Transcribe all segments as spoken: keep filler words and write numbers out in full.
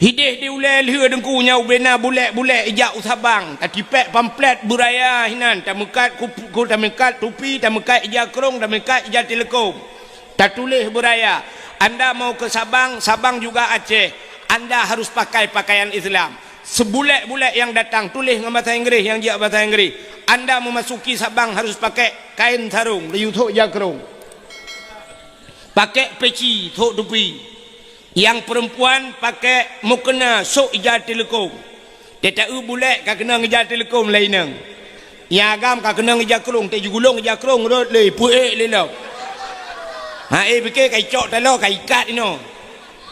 Idéh di ulée lheueh Teungku, nyang ubena bulek-bulek ijak u Sabang, tatipék pamflet beuraya hinan, tameukat kup-, ku-, tameukat tupi, tameukat ija krông, tameukat ija teuleukom. Tatuléh beuraya, "Anda mau ke Sabang, Sabang juga Aceh, anda harus pakai pakaian Islam." Seubulek-bulek nyang datang tuléh ngon basa Inggréh, nyang jijak basa Inggréh, "Anda memasuki Sabang harus pakai kain sarung, laju sôk ija krông. Pakai peci, sôk tupi." Nyang peurempuan pakai mukena, sôk ija teuleukom. Teuta-eu bulek ka keunong ija teuleukom lé inong. Nyang agam ka keunong ija krông, teuh jigulong ija krông rot lé, peuék lé lom. Ha, eh, pike ka icok taloe, ka ikat inoe.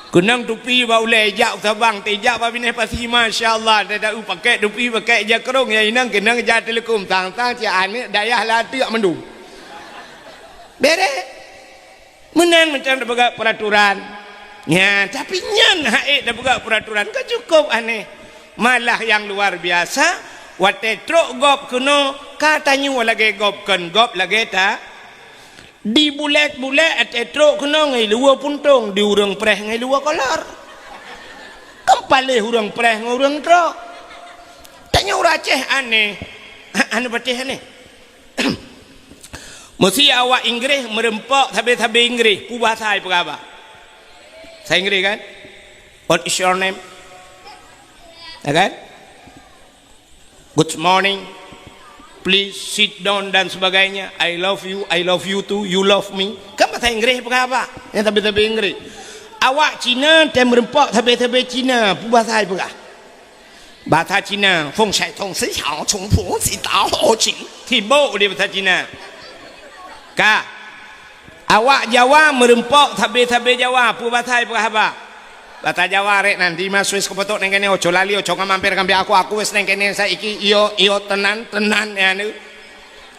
Keunong tupi bak ulée, ijak u Sabang, teuh ijak bak binéh pasi, masya Allah, teuta-eu pakai tupi, pakai ija krông, nyang inong keunong ija teuleukom, sang-sang cit aneuk dayah lam ateueh mandum. Beres. Meunan macam tapeugah peuraturan. Nya, tapi nyan hak ék tapeugah peuraturan ka cukup aneh. Malah nyang luar biasa, watée trok gob keunoe, ka tanyoe lagée gob kon, gob lagée ta-, dibulek-bulek watée trok keunoe ngon luwa puntông, di ureuëng preh ngon luwa kolor. Kan paléh ureuëng preh ngon ureuëng trok. Tanyoe ureuëng Aceh aneh. Aneh patéh aneh. Meusé awak Inggréh meureumpok sabe-sabe Inggréh, peue bahasa ipeugah haba? Bahasa Inggréh kan? "What is your name?" Ya kan? "Good morning. Please sit down," dan sebagainya. "I love you, I love you too, you love me." Kan bahasa Inggréh ipeugah haba? Nyang sabe-sabe Inggréh. Awak Cina tém meureumpok sabe-sabe Cina, peue bahasa ipeugah? Bahasa Cina, "Feng shai tong si xiao, chung fu si dao ho qing." Sibok di bahasa Cina. Ka. Awak Jawa meureumpok sabe-sabe Jawa, peue bahasa ipeugah haba? Bahasa Jawa rek nanti masui seukeupeutok neng kene, oco lali, oco ngamamper kambi aku, aku wes neng kene saiki, iyo, iyo, tenan, tenan, ya, nu.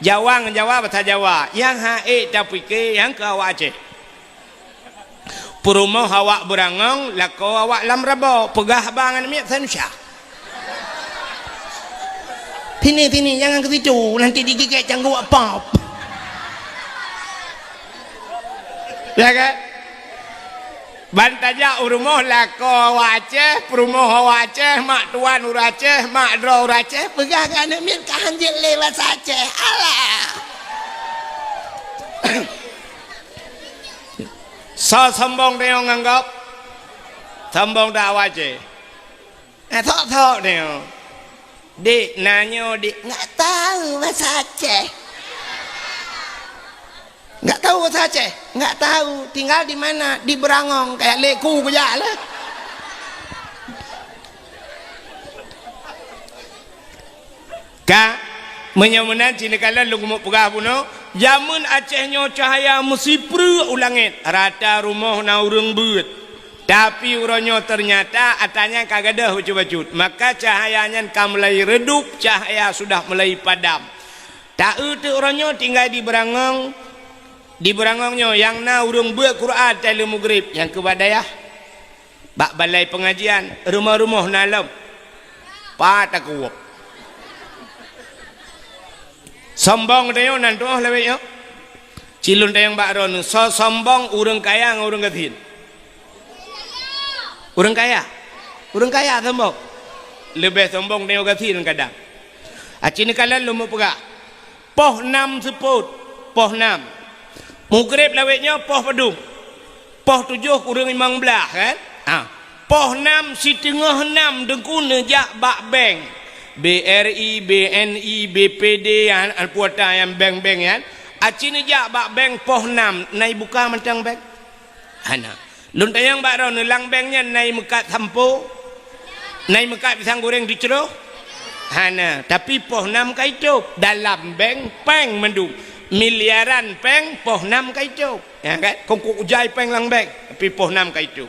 Jawa ngon Jawa, bahasa Jawa. Nyang hak ék tapike, nyang keu awak Aceh. Peurumoh awak beurangong, lakoe awak lam rabo, peugah haba ngon miet sanusya. Sini, sini, jangan ke situ, nanti digigit cangguek pop. Ya kan? Ban tajak u rumoh lakoe awak Aceh, peurumoh awak Aceh, mak tuan ureuëng Aceh, mak droe ureuëng Aceh, peugah ngon aneuk miet ka hanjeuet lé basa Aceh. Alah! Soe sombong tanyoe ngon gob? Sombong that awak Aceh. Eh, sok-sok tanyoe. Dik, na nyoe, Dik, nggak tahu bahasa Aceh. Nggak tahu bahasa Aceh? Nggak tahu. Tinggal di mana? Di Beurangong. Kayak leku kujak lah. Ka, meunyoe meunan, ci neukalon lôn keumeung peugah bunoe, jameun Aceh nyoe cahya meusipreuk u langét, rata rumoh na ureuëng beuet. Tapi uroe nyoe teunyata atra nyan ka gadôh bacut-bacut, maka cahya nyan ka mulai redup, cahya sudah mulai padam. Ta-eu teuk uroe nyoe tinggai di Beurangong, di Beurangong nyoe nyang na ureuëng beuet Quran takleueng mugrib nyang keu bak dayah. Bak balai peungajian, rumoh-rumoh na lom. Pat takeuwok. Sombong tanyoe nan tuoh lawét nyoe. Cilôn tanyong bak droeneuh, soe sombong ureuëng kaya ngon ureuëng gasien? Ureuëng kaya. Ureuëng kaya sombong. Leubeh sombong tanyoe gasien kadang. Aci neukalon lôn meupeugah. Poh nam seupôt, poh nam. Mugrib lawét nyoe poh padum? Poh tujoh kureueng limong blaih, kan? Ha. Poh nam siteungoh nam Teungku neujak bak bank. B R I, B N I, B P D, an, an puata nyang bank-bank nyan. Aci neujak bak bank poh nam, na ibuka mantong bank? Hana. Lôn tanyong bak droeneuh, lam bank nyan na imeukat sampo? Na imeukat pisang goreng teucroh? Hana, tapi poh nam ka itôb. Dalam bank péng mandum. Miliaran péng, poh nam ka itôb. Ya kan? Kongkok ujai péng lam bank, tapi poh nam ka itôb.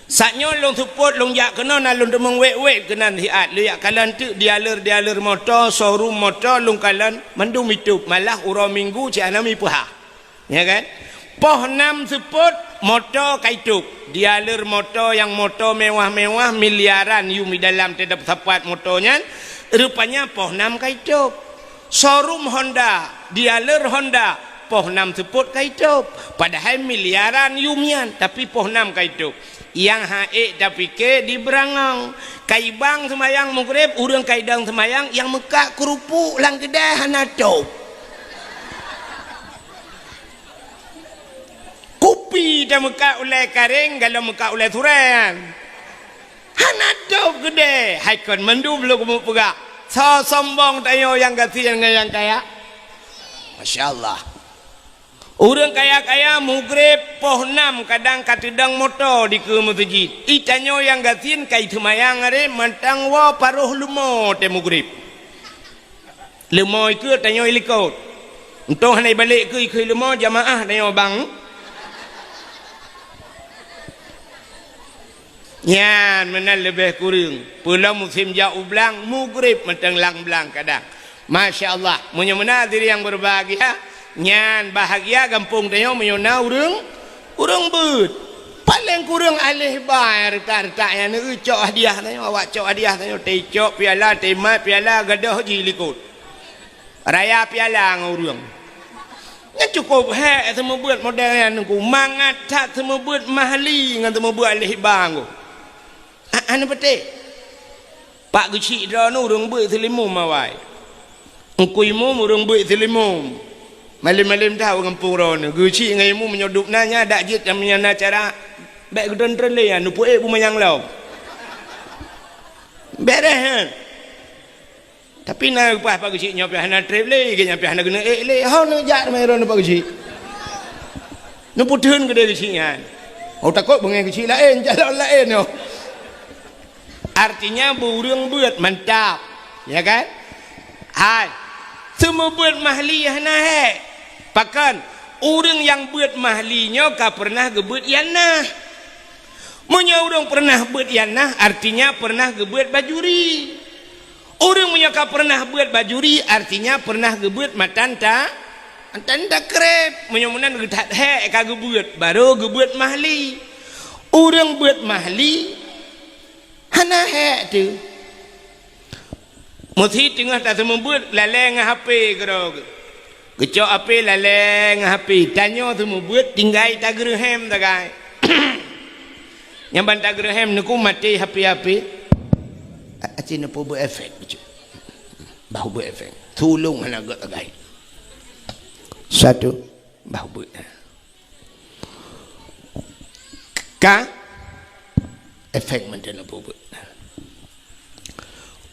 Saat nyoe lôn seupôt, lôn jak keunoe, na lôn teumeung wét-wét keunan siat. Lôn jak kalon teuk dealer-dealer moto, showroom moto, lôn kalon mandum itôb. Malah uroe Minggu cit hana mipeuhah. Ya kan? Poh nam seupôt, moto ka itôb. Dealer moto nyang moto mewah-mewah, miliaran yum di dalam teutab sapat moto nyan, rupanya poh nam ka itôb. Showroom Honda, dealer Honda, Poh nam seupôt ka itôb, padahai miliaran yum nyan, tapi poh nam ka itôb. Nyang han ék tapike di Beurangong. Ka ibang seumayang Maghrib, ureuëng ka idong seumayang, nyang meukat keurupuk lam keudè hana tôb. Kupi tameukak ulée karéng, galom meukak ulée surée nyan. Hana tôb keudè, hai kon mandum lôn keumeung peugah. Soe sombong tanyoe nyang gasien ngon nyang kaya? Masya Allah. Ureuëng kaya-kaya Maghrib poh nam kadang ka teudong moto dikeue meuseujid. Di tanyoe nyang gasien ka iseumayang aré mantong woe paroh leumo tée Maghrib. Leumo ikeue tanyoe ilikot. Untông hana ibalek keue ikeue leumo jamaah tanyoe bang. Nyan meunan leubeh kureueng. Peulom musém jak u blang, Maghrib mantong lam blang kadang. Masya Allah, meunyoe meunan hadirin yang berbahagia, nyan bahagia gampông tanyoe meunyoe na ureuëng, ureuëng beuet. Paleng kureueng aléh ba nyang reutak-reutak nyan, neucok hadiah tanyoe, awak cok hadiah tanyoe, teucok piala, teumat piala, gadôh jih likot. Raya piala ngon ureuëng. Nyan cukôp hék seumeubeuet model nyan Teungku. Mangat that seumeubeuet mahli ngon seumeubeuet aléh ba Teungku. A-, hana peutéh. Pak geuchik droeneuh ureuëng beuet seulimum awai. Teungku Imum ureuëng beuet seulimum. Malém-malém that u gampông droeneuh. Geuchik ngon Imum meunyoe dub na nyan dak jeuet nyang na cara. Bék geutreun-treun lé nyan, neupeuék beumanyang lom. Beres nyan. Tapi na leupah Pak Geuchik nyoe pih hana treb lé, geuh nyan pih hana geuneuk ék lé. Ho neujak teuma droeneuh Pak Geuchik. Neupeutheun keudéh geuchik nyan. Oh, takot beungéh geuchik laén, calon laén nyoe. Artinya, beu ureuëng beuet mantap. Ya kan? Hai. Seumeubeuet mahli hana hék. Pakon? Ureuëng nyang beuet mahli nyoe ka peureunah geubeuet nyang nah. Meunyoe ureuëng peureunah beuet nyang nah, artinya peureunah geubeuet bajuri. Ureuëng meunyoe ka peureunah beuet bajuri, artinya peureunah geubeuet matan ta-, matan takreb. Meunyoe meunan geuthat hék ka geubeuet, barô geubeuet mahli. Ureuëng beuet mahli, hana hék teuh. Meusi teungoh taseumeubeuet lalée ngon H P keudroe geuh. Geucok H P lalée ngon H P. Tanyoe seumeubeuet tinggai tageureuhem sagai. Nyang ban tageureuhem neuku maté H P-H P. A-, aci neupeubuet efek bacut. Bah buet efek. Tulông hana gét sagai. Satu. Bah buet. Ka efek mantong neupeubuet.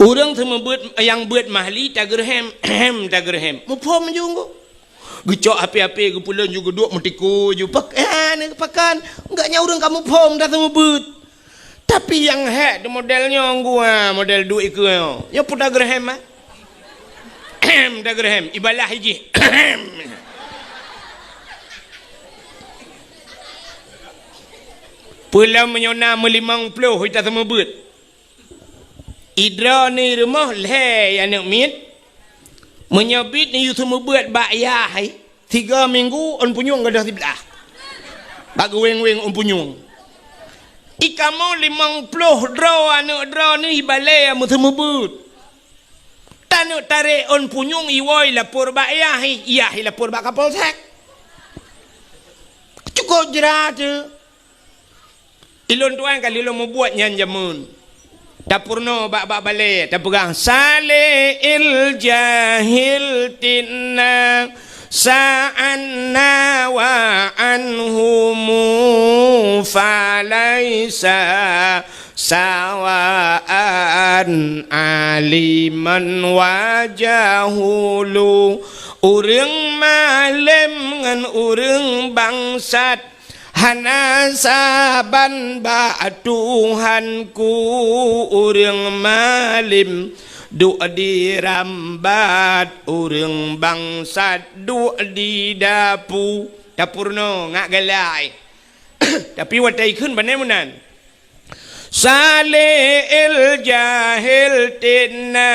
Ureuëng seumeubeuet nyang beuet mahli tageureuhem, hem tageureuhem. Muphom ju ngon. Geucok H P-H P geupeulon ju geuduek meutikue ju. Pak-, eh, ni pakon? Enggak nyan ureuëng ka muphom dah seumeubeuet. Tapi nyang hék tu model nyoe gua, model duek ikeue nyoe. Nyoe peue tageureuhem, ah? Tageureuhem, ibalah ijih. Peulom meunyoe na meulimong ploh ita seumeubeuet. Idroe ni rumoh lhée aneuk miet. Meunyoe bit ni yue seumeubeuet bak yah, hai. Tiga minggu ôn punyueng gadôh siblah. Bak geuweng-weng ôn punyueng. Ikamoe limong ploh droe aneuk droe ni ibalée meuseumeubeuet. Taneuk tarek ôn punyueng iwoe ilapor bak yah, yah ilapor bak Kapolsek. Cukôp jra teuh. Ilôn tuan ka lôn mubuet nyan jameun. Tapeurunoe bak-bak balée, tapeugah, "Saleh il jahil tinna, sa'anna wa anhumu falaisa sawaan aliman wa jahulu." Ureuëng malem ngon ureuëng bangsat hana saban bak Tuhanku. Ureuëng malem duek di rambat, ureuëng bangsat duek di dapu. Tapeurunoe ngat galai. Tapi watée ikheun bane meunan. Saleh el jahel tena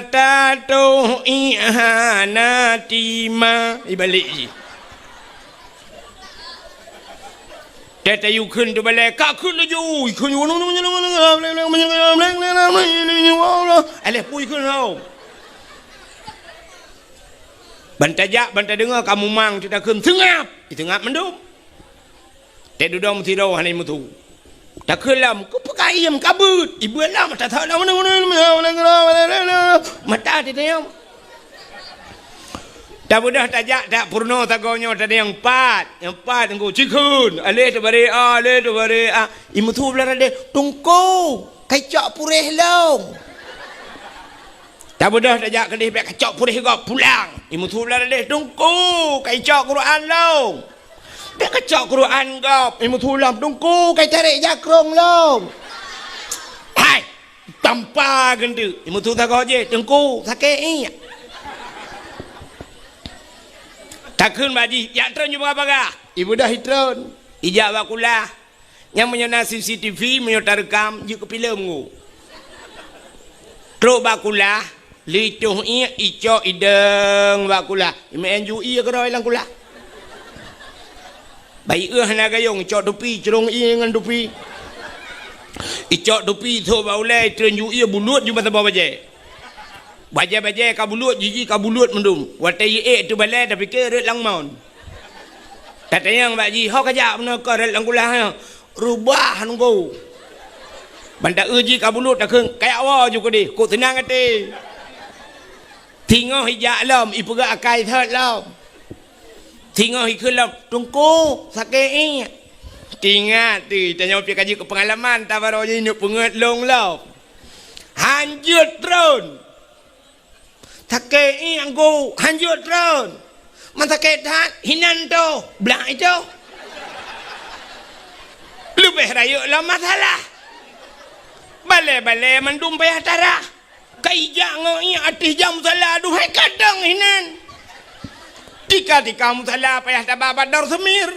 tatoh ihana tima. Ibalek jih. Teuh tayue kheun teubalai, ka kheun laju. Ikheun, alah pui kheun hau. Ban tajak, ban tadeungoe ka mumang, takheun, "Seungab!" Iseungab mandum. Teududoe meusidroe hana imeuthu. Takheun lom, "Keupeue ka iem ka beuet?" Ibuet lom, mata that lom, mata teunyong. Tabeudôh tajak, tak peurunoe sagoe nyoe tadi nyang pat. Nyang pat, Teungku, cikheun. Aleh teubari a, aleh teubari a. Imeuthu blah radeh, "Teungku, kacok puréh lôn." Tabeudôh tajak keudeh, bèk kacok puréh gob, pulang. Imeuthu blah radeh, "Teungku, kacok Quran lôn." Bèk kacok Quran gob, imeuthu lom, "Teungku, katarek jakrong lôn." Hai, tampa geunteuk. Imeuthu sagoe jih, "Teungku, sakét iek." Takheun bak jih, "Jak treun ju bagah-bagah." Ibeudôh itreun. Ijak bak kulah. Nyan meunyoe na C C T V, meunyoe tareukam, jeuet keu filem ngu. Trok bak kulah, lheuh itoh iek, icok idong bak kulah. Imeu'en ju ié keudroe lam kulah. Bayeue hana gayong, icok tupi, crông ié ngon tupi. Icok tupi, ithok bak ulèe, itreun ju ié, buluet ju meusaboh bajèe. Bajèe-bajèe ka buluet, jiji ka buluet mandum. Watèe ié ék teubalèe, tapike rot lam mon. Tatanyong bak jih, "Ho kajak bunoe kon rot lam kulah nyoe?" "Reubah, Teungku." Ban taeu jih ka buluet, takheun, "Kajak woe ju keudeh, kok seunang até." Singoh ijak lom, ipeugah akai thot lom. Singoh ikheun lom, "Teungku, sakét iek." Teuingat teuh, tanyoe pih ka jeuet keu peungalaman, tabarô jih neuk peungeuet lôn lom. Han jeuet treun. Sakét iek, Teungku, han jeuet treun. Man sakét that, hinan toh, blah itoh. Leubeh rayeuk lom masalah. Balèe-balèe mandum payah tarah. Ka ijak ngon iek ateueh jam musala, aduhai kadang hinan. Tika-tika musala payah taba bak dor seumir.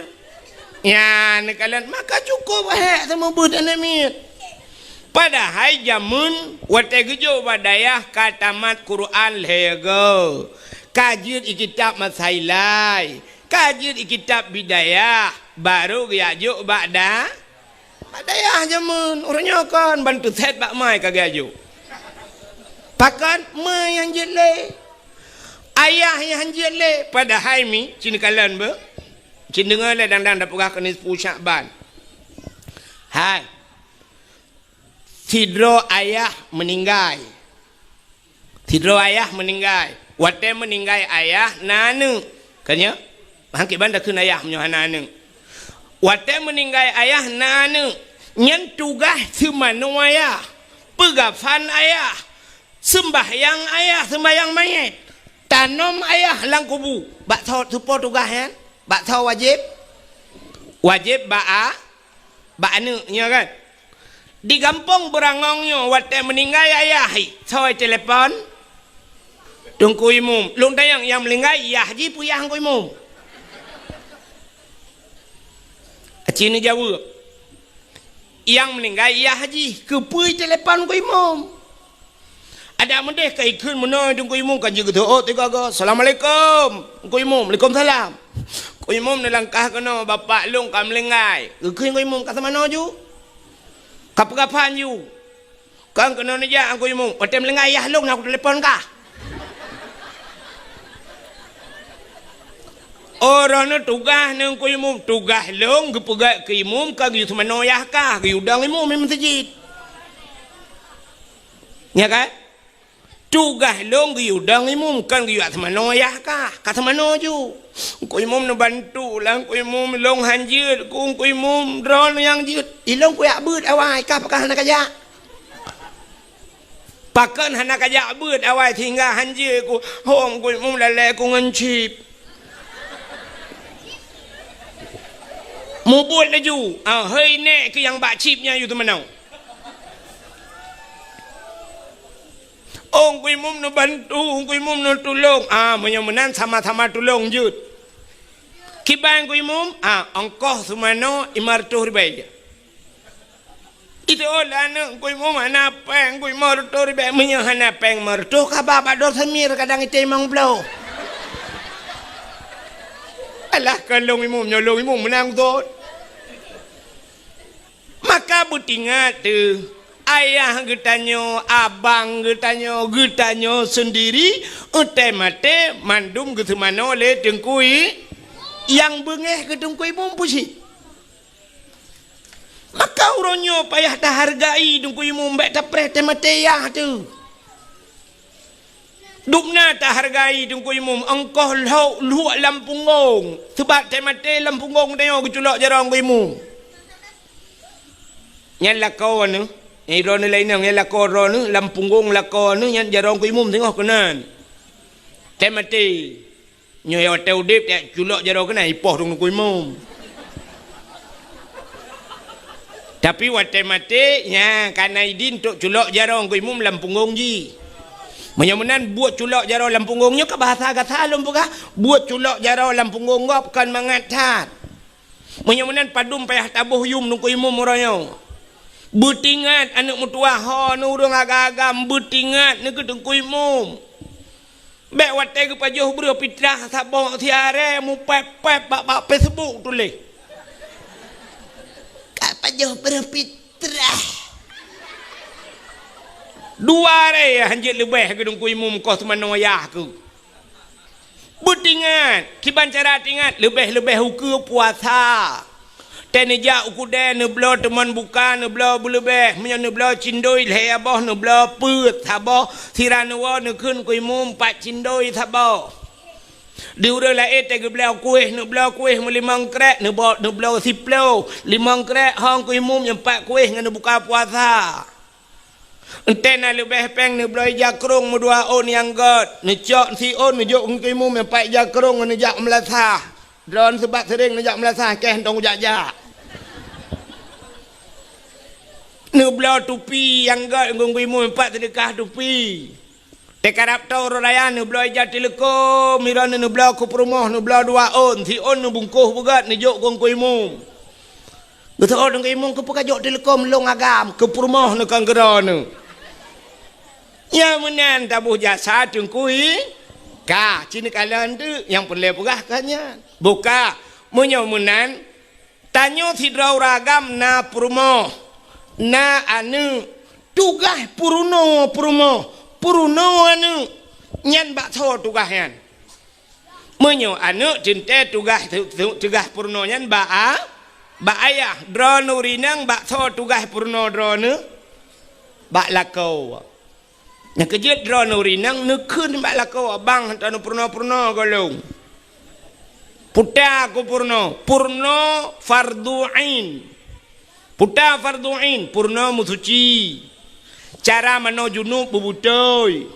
Nyan neukalon, maka cukôp hék seumeubeuet aneuk miet. Padahai jameun watèe geujok bak dayah ka tamat Quran lhèe goe, ka jeuet i kitab Masailai, ka jeuet i kitab Bidayah, barô geujak jok bak da-, bak dayah jameun. Uroe nyoe kon ban teusét bak ma ka geujak jok. Pakon? Ma nyang jeuet lé, ayah nyang jeuet lé. Padahai mi, ci neukalon beuh. Ci neudeungoe lé dang-dang tapeugah keu nisfu Syakban. Hai. Sidroe ayah meuninggai. Sidroe ayah meuninggai. Watèe meuninggai ayah na aneuk. Ka nyo? Han kiban takheun ayah meunyoe hana aneuk. Watèe meuninggai ayah na aneuk. Nyan tugaih seumanoe ayah. Peugafan ayah. Seumbahyang ayah, seumbahyang manyét. Tanom ayah lam kubu. Bak soe, soe po tugaih nyan? Bak soe wajéb? Wajéb bak a-, bak aneuk nyoe kan? Di gampông Beurangong nyoe watèe meuninggai ayah, soe telepon? Teungku Imum. Lôn tanyong, nyang meuninggai yah jih peue yah Teungku Imum? Aci neujaweueb. Nyang meuninggai yah jih, keupeue telepon Teungku Imum? Adak meudeh ka ikheun meunoe Teungku Imum ka jeuet geuteuôt tiga go, "Assalamualaikum, Teungku Imum." "Waalaikumsalam." "Teungku Imum, neulangkah keunoe, bapak lôn ka meuninggai." Geukheun Teungku Imum, "Ka seumanoe ju? Ka peugafan ju?" "Kon keunoe neujak, Teungku Imum. Watèe meuninggai yah lôn, na kutelepon kah." "Oh, droeneuh tugaih neuh Teungku Imum." "Tugaih lôn geupeugèt keu Imum, ka geuyue seumanoe yah kah, geuyue dong Imum di meuseujid." Nya kan? Tugaih lôn geuyue dong Imum, kon geuyue seumanoe yah kah. Ka seumanoe ju. "Teungku Imum neubantu lah, Teungku Imum, lôn han jeuet, ku Teungku Imum, droeneuh nyang jeuet." "Ilôn kujak beuet awai, kah pakon hana kajak?" "Pakon hana kajak beuet awai sehingga han jeuet ku?" "Hom, Teungku Imum, lalè ku ngon chip." Mubuet laju. Ah, hei nèk keuh nyang bak chip nyan yue teumanoe. "Oh, Teungku Imum neubantu, Teungku Imum neutulông." "Ah, meunyoe meunan sama-sama tulông jeuet." "Kiban Teungku Imum?" "Ah, ongkoh seumanoe lima reutôh ribèe." "Itu oh, lah aneuk Teungku Imum hana pèng, Teungku Imum, lima reutôh ribèe." "Meunyoe hana pèng lima reutôh, kaba bak dor seumir kadang item limong ploh." "Alah, kon lôn Imum, nyoe lôn Imum meunan thon." Maka beutingat teuh, Ayah geutanyoe, abang geutanyoe, geutanyoe seundiri, watée maté mandum geuseumanoe lé Teungku I-, nyang beungéh keu Teungku Imum peue cit. Maka uroe nyoe payah tahargai Teungku Imum, bék tapreh teumaté yah teuh. Dubna tahargai Teungku Imum, ongkoh lhok luek lam punggong, seubab teumaté lam punggong tanyoe geuculok jaroe Teungku Imum. Nyan lakoe neuh, nyang droeneuh laén nyan, nyan lakoe droeneuh, lam punggong lakoe neuh nyan jaroe Teungku Imum singoh keunan. Teumaté. Nyoe watée udeb, taculok jaroe keunan, ipoh Teungku Imum. Tapi watée maté, nya, ka na idin trok culok jaroe Teungku Imum lam punggong jih. Meunyoe meunan buet culok jaroe lam punggong nyoe ka bahasa gata lôn peugah, buet culok jaroe lam punggong gob kon mangat that. Meunyoe meunan padum payah taboh yum Teungku Imum uroe nyoe. Beutingat aneuëk meutuwah ho neuh ureuëng agam-agam, beutingat neuh keu Teungku Imum. Bék watée geupajoh breuh pitrah saboh siaré mupép-pép bak, bak Facebook tuléh. Ka pajoh breuh pitrah. Dua aré hanjeuet leubeh keu Teungku Imum koh seumanoe yah keuh. Beutingat, kiban cara tingat, leubeh-leubeh ukeue puasa. Teuh neujak u keudè, neubloe teumon buka, neubloe beuleubeh. Meunyoe neubloe cindoi lhée boh, neubloe peuet saboh, sira neuwoe neukheun Teungku Imum pat cindoi saboh. Di ureuëng laén teuh geubloe kueh, neubloe kueh meulimong krek, neubo-, neubloe siploh, limong krek ho Teungku Imum nyang pat kueh ngon neubuka puasa. Enteuk na leubeh péng neubloe ija krong meudua ôn nyang gét, neucok siôn neujok Teungku Imum nyang pat ija krong ngon neujak meulasah. Droeneuh seubab seuréng neujak meulasah, keh hantong jak-jak. Neubloe tupi nyang gét ngon Teungku Imum nyang pat seudeukah tupi. Teukarab toe uroe raya neubloe ija teuleukom, droeneuh neubloe keu peurumoh, neubloe dua ôn, siôn neubungkoh beugét neujok keu Teungku Imum. Geuseuôt Teungku Imum, keupeue kajok teuleukom lôn agam, keu peurumoh neuh kon keu droeneuh. Nyang meunan taboh jasa Teungku I, ka, ci neukalon teuk, nyang peureulée peugah ka nyan. Buka, meunyoe meunan, tanyoe sidroe ureuëng agam na peurumoh, na aneuëk, tugaih peurunoe peurumoh, peurunoe aneuëk, nyan bak soe tugaih nyan? Meunyoe aneuëk teuntée tugaih, tu-, tu-, tugaih peurunoe nyan bak a-, bak ayah. Droeneuh ureuëng inong bak soe tugaih peurunoe droeneuh? Bak lakoe. Nyang keujeuet droeneuh ureuëng inong neukheun bak lakoe, "Abang, hantom neupeurunoe-peurunoe gohlom." Peue ta keu peurunoe? Peurunoe fardhu ain. Peue ta fardhu ain? Peurunoe meusuci. Cara manoe junub beubeutôi.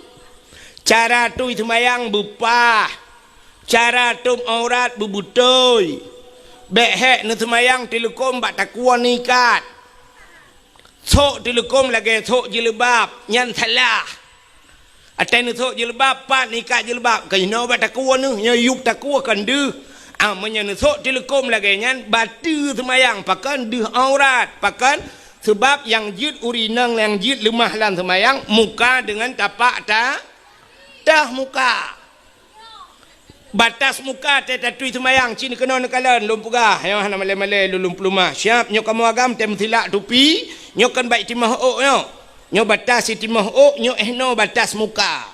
Cara tui seumayang beupah. Cara tôb aurat beubeutôi. Bék hék neuseumayang teuleukom bak takue neuikat. Sôk teuleukom lagée sôk jilbab, nyan salah. Watée neusôk jilbab, pat neuikat jilbab, ka jinoe bak takue neuh, nyoe yueb takue kon deuh. Ah, meunyoe neusôk teuleukom lagée nyan, bateue seumayang, pakon deuh aurat, pakon? Seubab nyang jeuet ureuëng inong, nyang jeuet leumah lam seumayang, muka deungon tapak ta-, teuh muka. Batas muka teuh tatui seumayang, ci keunoe neukalon lôn peugah, nyoe hana malée-malée lôn, lôn peuleumah. Siab, nyoe kamoe agam teuh meusilak tupi, nyoe kon bak itimoh ôk nyoe. Nyoe batas itimoh ôk, nyoe éh noe batas muka.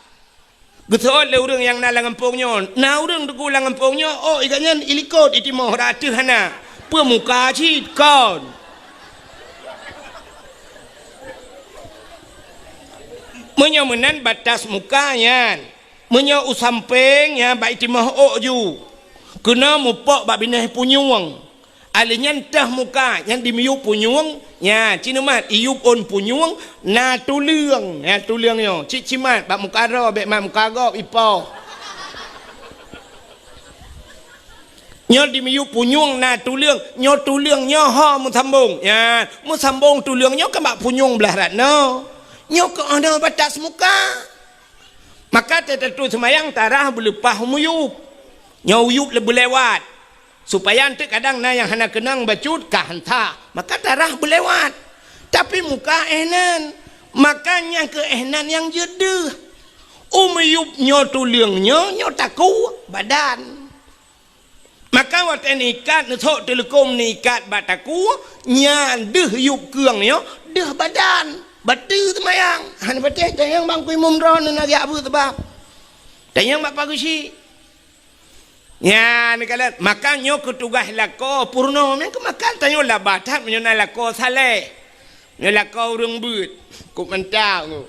Geuseuôt lé ureuëng nyang na lam gampông nyoe, na ureuëng teungku lam gampông nyoe, ôk i gobnyan ilikot itimoh, rata hana. Peue muka cit kon. Meunyoe meunan batas muka nyan. Meunyoe u sampéng, nyan bak itimoh ôk ju. Keunoe mupok bak binéh punyueng. Alèh nyan teuh muka, nyan dimiyueb punyueng, nyan, ci neumat, iyueb ôn punyueng, na tuleueng, nyan tuleueng nyoe. Cit cimat, bak muka droe, bék mat muka gob, ipoh. Nyoe dimiyueb punyueng na tuleueng, nyoe tuleueng nyoe ho meusambong. Nyan, meusambong tuleueng nyoe kan bak punyueng blah rat nyoe. Nyoe keuh nyoe batas muka. Maka teutatui seumayang tarah beuleupah u miyueb. Nyoe u yueb le-, beulewat. Supaya eunteuk kadang na nyang hana keunong bacut ka hanta. Maka tarah beulewat. Tapi muka éh nan. Maka nyang keu éh nan nyang jeuet deuh. U miyueb nyoe tuleueng nyoe, nyoe takue badan. Maka watée neuikat, neusôk teuleukom neuikat bak takue, nyan deuh yueb keueng nyoe, deuh badan. Bateue seumayang. Hana patéh, tanyong bak Teungku Imum droeneuh na geujak beuet sabab. Tanyong bak Pak Geuchik. Nyan, neukalon, maka nyoe keu tugaih lakoe peurunoe, meunan keu maka tanyoe laba that meunyoe na lakoe saleh. Nyoe lakoe ureuëng beuet, kok mantap nyoe.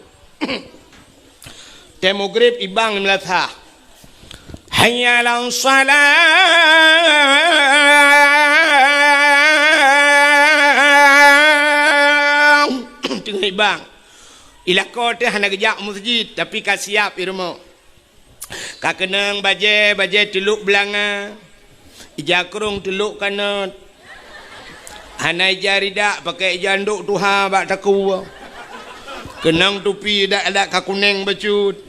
Tée mugrib ibang di meulasah. Hayya 'alas shalah. Teungoh ibang. Di lakoe teuh hana geujak meuseujid, tapi ka siab di rumoh. Ka keunong bajée, bajée teulok beulanga, ija krong teulok kanot, hana ija ridak, pakai ija andok tuha bak takue. Keunong tupi dak-dak ka kuneng bacut.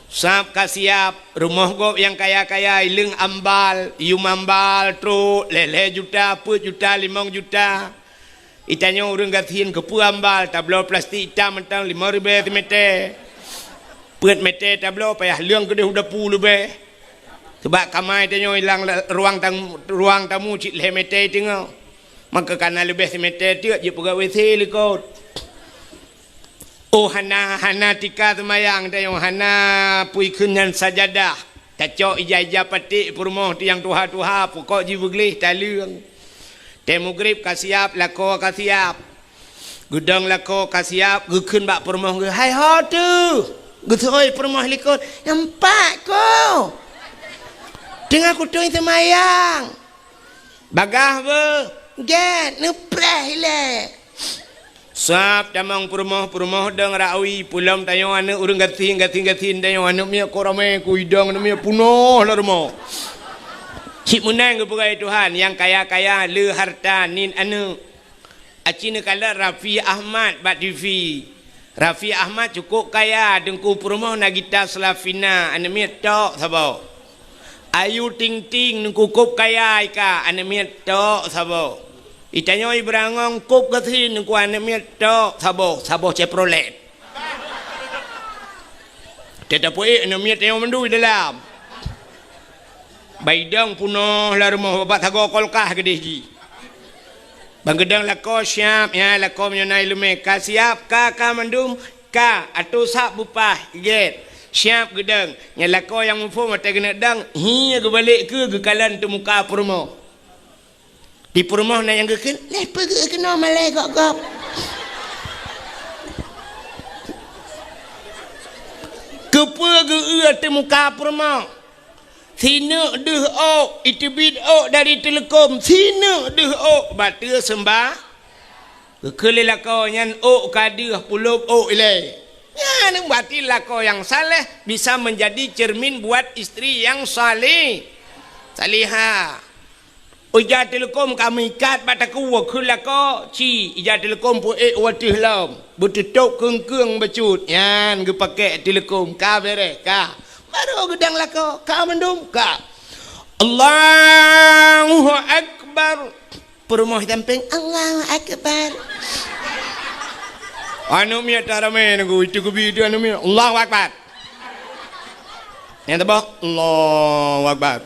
Sab ka siab, rumoh gob nyang kaya-kaya, ileueng ambal, yum ambal, trok, lhée-lhée juta, peuet juta, limong juta. Itanyoe ureuëng gasien keupeue ambal, tabloe plastik itam mantong limong ribée simeté. Peuet meté tabloe payah leueng keudeh u dapu leubeh. Sabab kama itanyoe ilang la-, ruang tamu, ruang tamu cit lhée meté teungoh. Maka kana leubeh simeté teuk jipeugah WC likot. Oh, hana, hana tika seumayang tanyoe, hana peue ikheun nyan sajadah. Tacok ija-ija paték peurumoh tiang tuha-tuha, pukok jih beugleh taleueng. Tée mugrib ka siab, lakoe ka siab. Geudong lakoe ka siab, geukheun bak peurumoh geuh, "Hai ho teuh!" Geuseuôt peurumoh likot, "Nampak ko! Teungoh kutôi seumayang!" Bagaih beuh, gét, neupreh ilée. Sab tamong peurumoh, peurumoh dong rawi, peulom tanyoe aneuëk ureuëng gasien, gasien-gasien tanyoe aneuëk miet ko ramé, ku idong aneuëk miet punoh lam rumoh. Cit meunan geupeugah Tuhan, nyang kaya-kaya le harta nit aneuëk. Aci neukalon Raffi Ahmad bak T V. Raffi Ahmad cukup kaya, teungku peurumoh na gita Slavina, aneuëk miet tok saboh. Ayu Ting Ting, teungku kop kaya ika, aneuëk miet tok saboh. Itanyoe Ibrangong kop gasien, teungku aneuëk miet tok saboh, saboh Chevrolet. Teuh tapeuék aneuëk miet tanyoe mandum di dalam. Baidong punoh lam rumoh, babah sagoe kolkah keudeh jih. Ban geudong lakoe siab, ya, lakoe meunyoe na iéleumé ka siab, ka, ka mandum, ka, atoe sab beupah, gét. Siab geudong. Nyan lakoe nyang muphom watée keuneuk dong, hi geubalek keu geukalon teumuka peurumoh. Di peurumoh na nyang geukheun, "Lé peugeuh keunoe malée gop-gop." Keupeue geu-eu teumuka peurumoh? Sineuk deuh ôk, iteubiet ôk dari teuleukom, sineuk deuh ôk, bateue seumba. Geukheun lé lakoe nyan ôk ka deuh, pulop ôk ilée. Nyan berarti lakoe nyang saleh bisa menjadi cermin buat istri yang salih-, salihah. Ija teuleukom ka meuikat bak takue, kheun lakoe, ci, ija teuleukom peuék u ateueh lom, beuteutôb keung-keung bacut, nyan geupakée teuleukom, ka bereh, ka. Baru geudong lakoe, ka mandum, ka. Allahu Akbar. Peurumoh sampéng, Allahu Akbar. Aneuëk miet taramé nunggu, itu geubi itu aneuëk miet, Allahu Akbar. Nyang saboh, Allahu Akbar.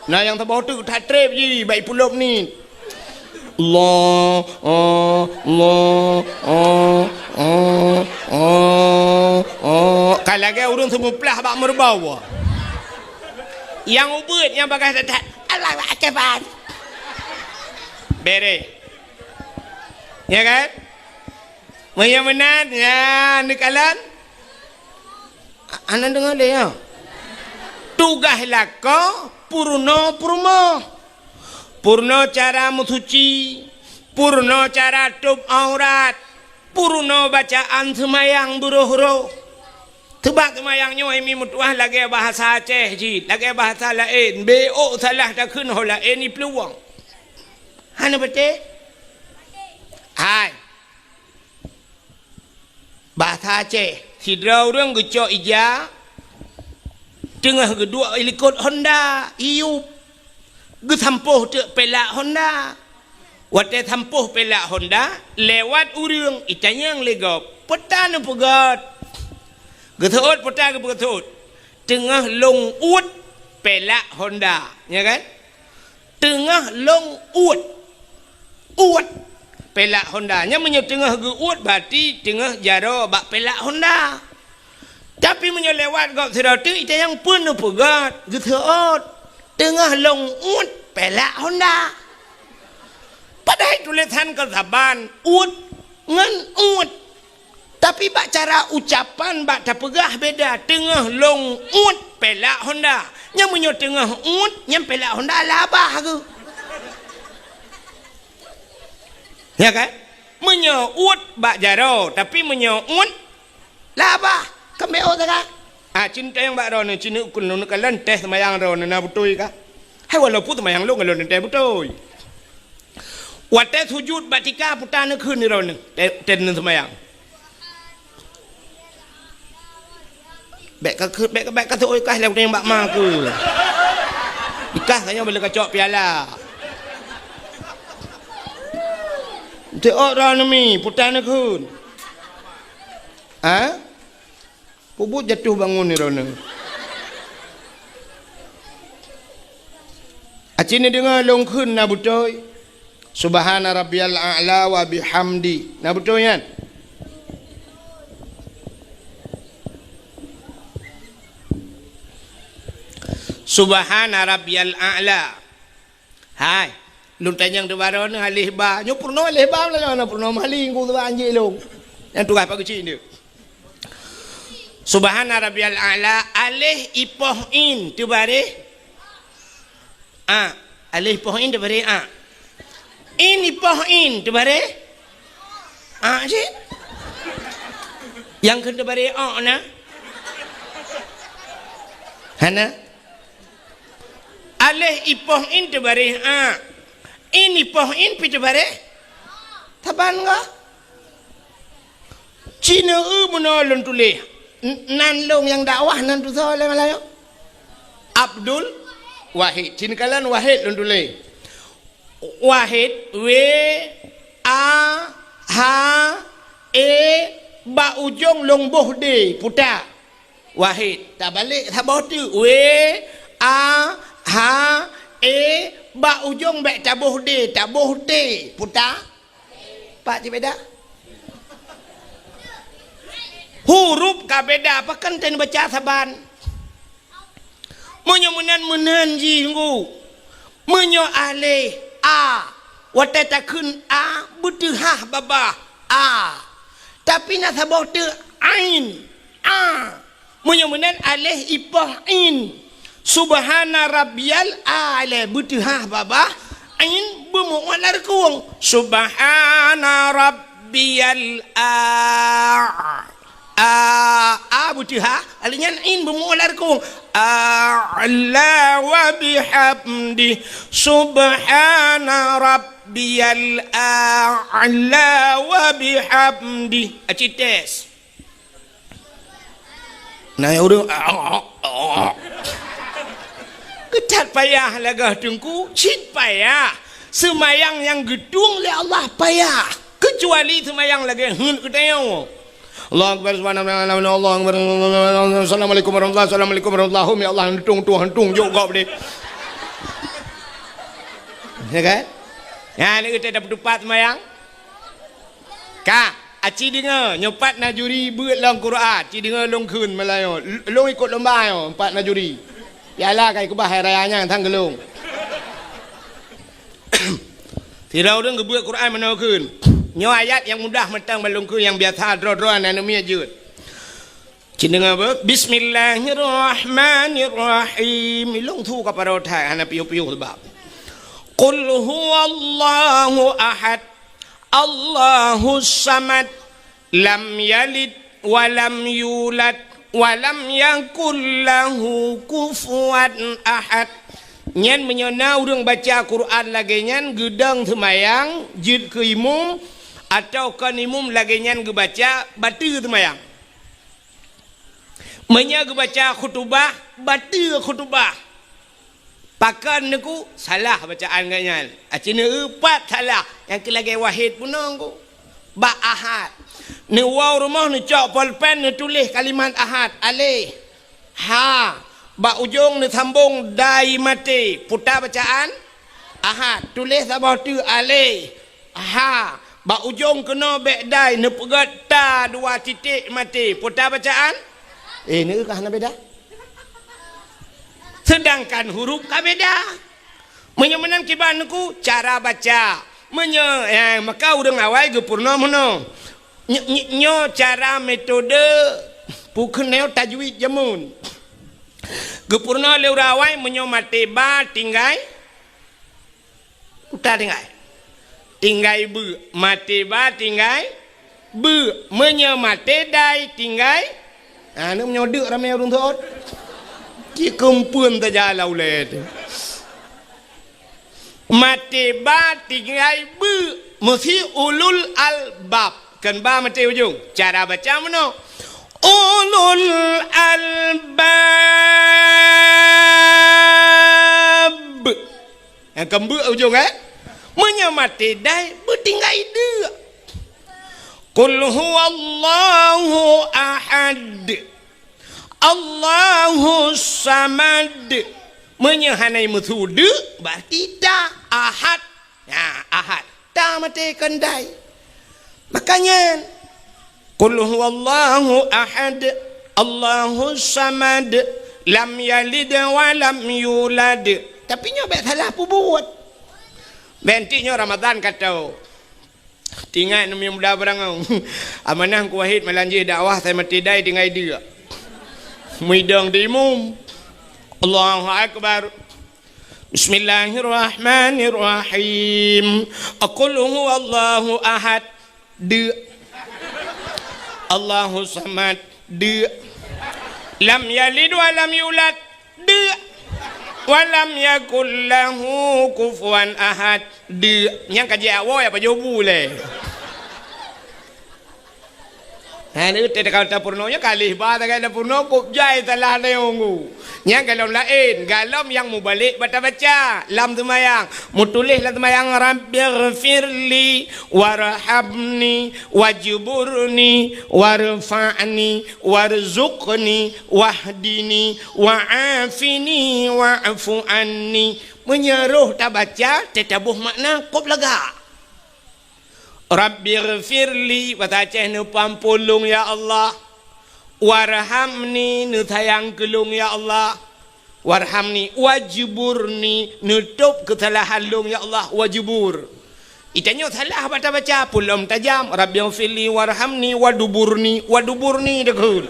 Nah, nyang saboh tu that treb jih, bak ipulop ni. Allah, oh, Allah, oh, oh, oh, oh. Ka lagée ureuëng seumuplah bak meureubau. Nyang ubeuet, nyang bagaih that-that, Allahu Akbar. Bereh. Ya kan? Meunyoe meunan, ya, neukalon. Hana deungoe lé, ya. Tugaih lakoe peurunoe peurumoh. Peurunoe cara meusuci, peurunoe cara tôb aurat, peurunoe bacaan seumayang beuroh-roh. Teubak seumayang nyoe mi meutuah lagée bahasa Aceh jih, lagée bahasa laén. Bék ôk salah takheun ho laén iplueng. Hana beutôi? Hai. Bahasa Aceh, sidroe ureuëng geucok ija, teungoh geuduek i likot honda, iyup, geusampôh teuk pelak honda. Watée sampôh pelak honda, lewat ureuëng, itanyong lé gob, "Peue ta neupeugét?" Geuseuôt, peue ta geupeugét? "Teungoh lôn uet pelak honda." Nya kan? Teungoh lôn uet. Uet. pelak honda. Nyan meunyoe teungoh geuôt, berarti teungoh jaroe bak pelak honda. Tapi meunyoe lewat gob sidroe teuk, itanyong peue neupeugét, geuseuôt, teungoh lôn ôt pelak honda. Padahai tulésan kon saban, ôt ngon ôt. Tapi bak cara ucapan, bak tapeugah beda, teungoh lôn ôt pelak honda. Nyan meunyoe teungoh ôt, nyan pelak honda labah geuh. Ya kan? Meunyoe ôt bak jaroe, tapi meunyoe ôt labah, keumbéo sagai. Ah, cintayang bak droeneuh, ci neukalon teuh seumayang droeneuh na beutôi kah? Hai, walaupun seumayang lôn, lôn teuh beutôi. Watée sujut bak tika, puta neukheun droeneuh, teuh, teuh seumayang. Bék ka, bék ka, bék ka teuôt kah lé ureuëng bak ma keu. Ikah tanyoe bila kacok piala. Teuôt droeneuh mi, puta neukheun. Ha? Peubuet jatuh bangun ni droeneuh. Aci neudeungoe lôn kheun na beutôi. Subhana rabbiyal a'la wa bihamdi. Na beutôi nyan? Subhana rabbiyal a'la. Hai, lôn tanyong teubarô nyoe aleh ba. Nyoe peurunoe aleh ba, meulayeue na peurunoe mali, ku teuba anjing lôn. Nyang tugaih Pak Geuchik nyoe. Subhana rabbiyal a'la, aleh ipoh in teubareh a. Aleh ipoh in teubareh a. In ipoh in teubareh a cit. Nyang kheun teubareh o na? Hana? Aleh ipoh in teubareh a. In ipoh in pi teubareh saban ga. Ci neueu meunoe lôn tuléh. N-, nan lôn nyang dakwah nan tusoe lé Malayu. Abdul Wahid. Ci neukalon Wahid lôn tuléh. Wahid, W, A, H, E, bak ujong lôn boh D, puta. Wahid, tabalek saboh teuk. W, A, H, E, bak ujong bék taboh D, taboh T, puta. Pat jibeda? Huruf ka beda, pakon teubaca saban. Meunyoe meunan, meunan jih ngu. Meunyoe aleh a, watée takheun a, beuteuhah babah a. Tapi na saboh teuk ain, a. Meunyoe meunan aleh ipoh in. Subhana rabbiyal a'la, beuteuhah babah, in beumeu'uet lam reukong. Subhana rabbiyal a. A, a beuteuhah, aleh nyan in beumeu'uet lam reukong. A'la wa bihamdi. Subhana rabbiyal a'la wa bihamdi. Aci tes. Na nyang ureuëng, "Keutat payah lagée teungku, cit payah. Seumayang nyang geutueng lé Allah payah, keucuali seumayang lagée heuet geutanyoe." Allahu Akbar, subhanallah, Allahu Akbar, assalamualaikum warahmatullahi, assalamualaikum warahmatullahi, ya Allah, heuet tueng, tueng, tueng, jok gob deh. Ya kan? Ya, ni kita dah bertupat seumayang. Ka, aci deungoe, nyoe pat na juri beuet lom Quran, ci deungoe lôn kheun meulayeue. L-, lôn ikot lomba nyoe, pat na juri. Piala ka ikeubah hai raya nyan sang geulong. Sidroe ureuëng geubeuet Quran meunoe kheun. Nyoe ayat nyang mudah mantong ban lôn kheun, nyang biasa droe-droe aneuk miet jeuet. Ci deungoe beuh, Bismillahirrahmanirrahim. Ilong su ka parot that hana piôh-piôh sebab. Qul huwallahu ahad. Allahus samad. Lam yalid wa lam yulad wa lam yakul lahu kufuwan ahad. Nyan meunyoe na ureuëng baca Quran lagée nyan geudong seumayang jeuet keu imum, atawa kon imum lagée nyan geubaca, bateue seumayang. Meunyoe geubaca khutubah, bateue khutubah. Pakon neuku salah bacaan geuh nyan. Aci neueu pat salah, nyang keu lagée Wahid bunoe ku. Bak Ahad. Neuwoe rumoh neucok polpen neutuléh kalimat Ahad, aleh. Ha. Bak ujong neusambong dai maté, puta bacaan Ahad. Tuléh saboh teuk aleh. Ha, Bak ujong keunoe bék dai neupeugét ta dua titik maté. Peue ta bacaan? Eh, neu ka hana beda. Sedangkan huruf ka beda. Meunyoe meunan kiban neuku cara baca. Meunyoe, eh, maka ureuëng awai geupeurunoe meunoe. Ny-, ny-, nyoe cara metode pukeunoe tajwid jameun. Geupeurunoe lé ureuëng awai meunyoe maté ba tinggai, uta tinggai. Tinggai beu, maté ba tinggai beu, meunyoe maté dai tinggai. Ah, ni meunyoe deuk ramé ureuëng thot. Cik keumpeuen saja lah ulée tu. Maté ba tinggai beu, meusi ulul albab. Kan ba maté ujong. Cara baca meunoe. Ulul albab. Nyang keumbeuek ujong, eh? Meunyoe maté dai, beutinggai deuk. Qul huwallahu ahad. Allahus samad. Meunyoe hana meusu deuk, berarti ta ahad. Nah, ahad. Ta maté kon dai. Makanya, Qul huwallahu ahad, Allahus samad, lam yalid wa lam yulad. Tapi nyoe bék salah peubuet. Bék nyoe Ramadan ka tho. Tingat numi muda beurangau. Amanah Teungku Wahid malam jih dakwah sai maté dai tinggai deuk. Muidong di imum. Allahu Akbar. Bismillahirrahmanirrahim. Qul huwallahu ahad. Deuk. Allahu samad. Deuk. Lam yalid wa lam yulad. Deuk. Wa lam yakul lahu kufuwan ahad. Deuk. Nyang ka jiak woe apa jobu lé. Ha, ni teuka tapeurunoe nyoe kalih ba tagai tapeurunoe kok jai salah neunggu. Nyang golom laén, golom nyang mubalek bak tabaca lam seumayang. Mutuléh lam seumayang, "Rabbighfirli warhamni wajburni warfa'ni warzuqni wahdini wa'afini wa'fu anni." Meunyoe roh tabaca, teutabôh makna kop lagak. Rabbighfirli, bahasa Aceh, neupeuampôn lôn, ya Allah. Warhamni, neusayang keu lôn, ya Allah. Warhamni, wajburni, neutôb keusalahan lôn, ya Allah, wajbur. Itanyoe salah bak tabaca, pulom tajam, Rabbighfirli, warhamni, waduburni, waduburni, deukheun.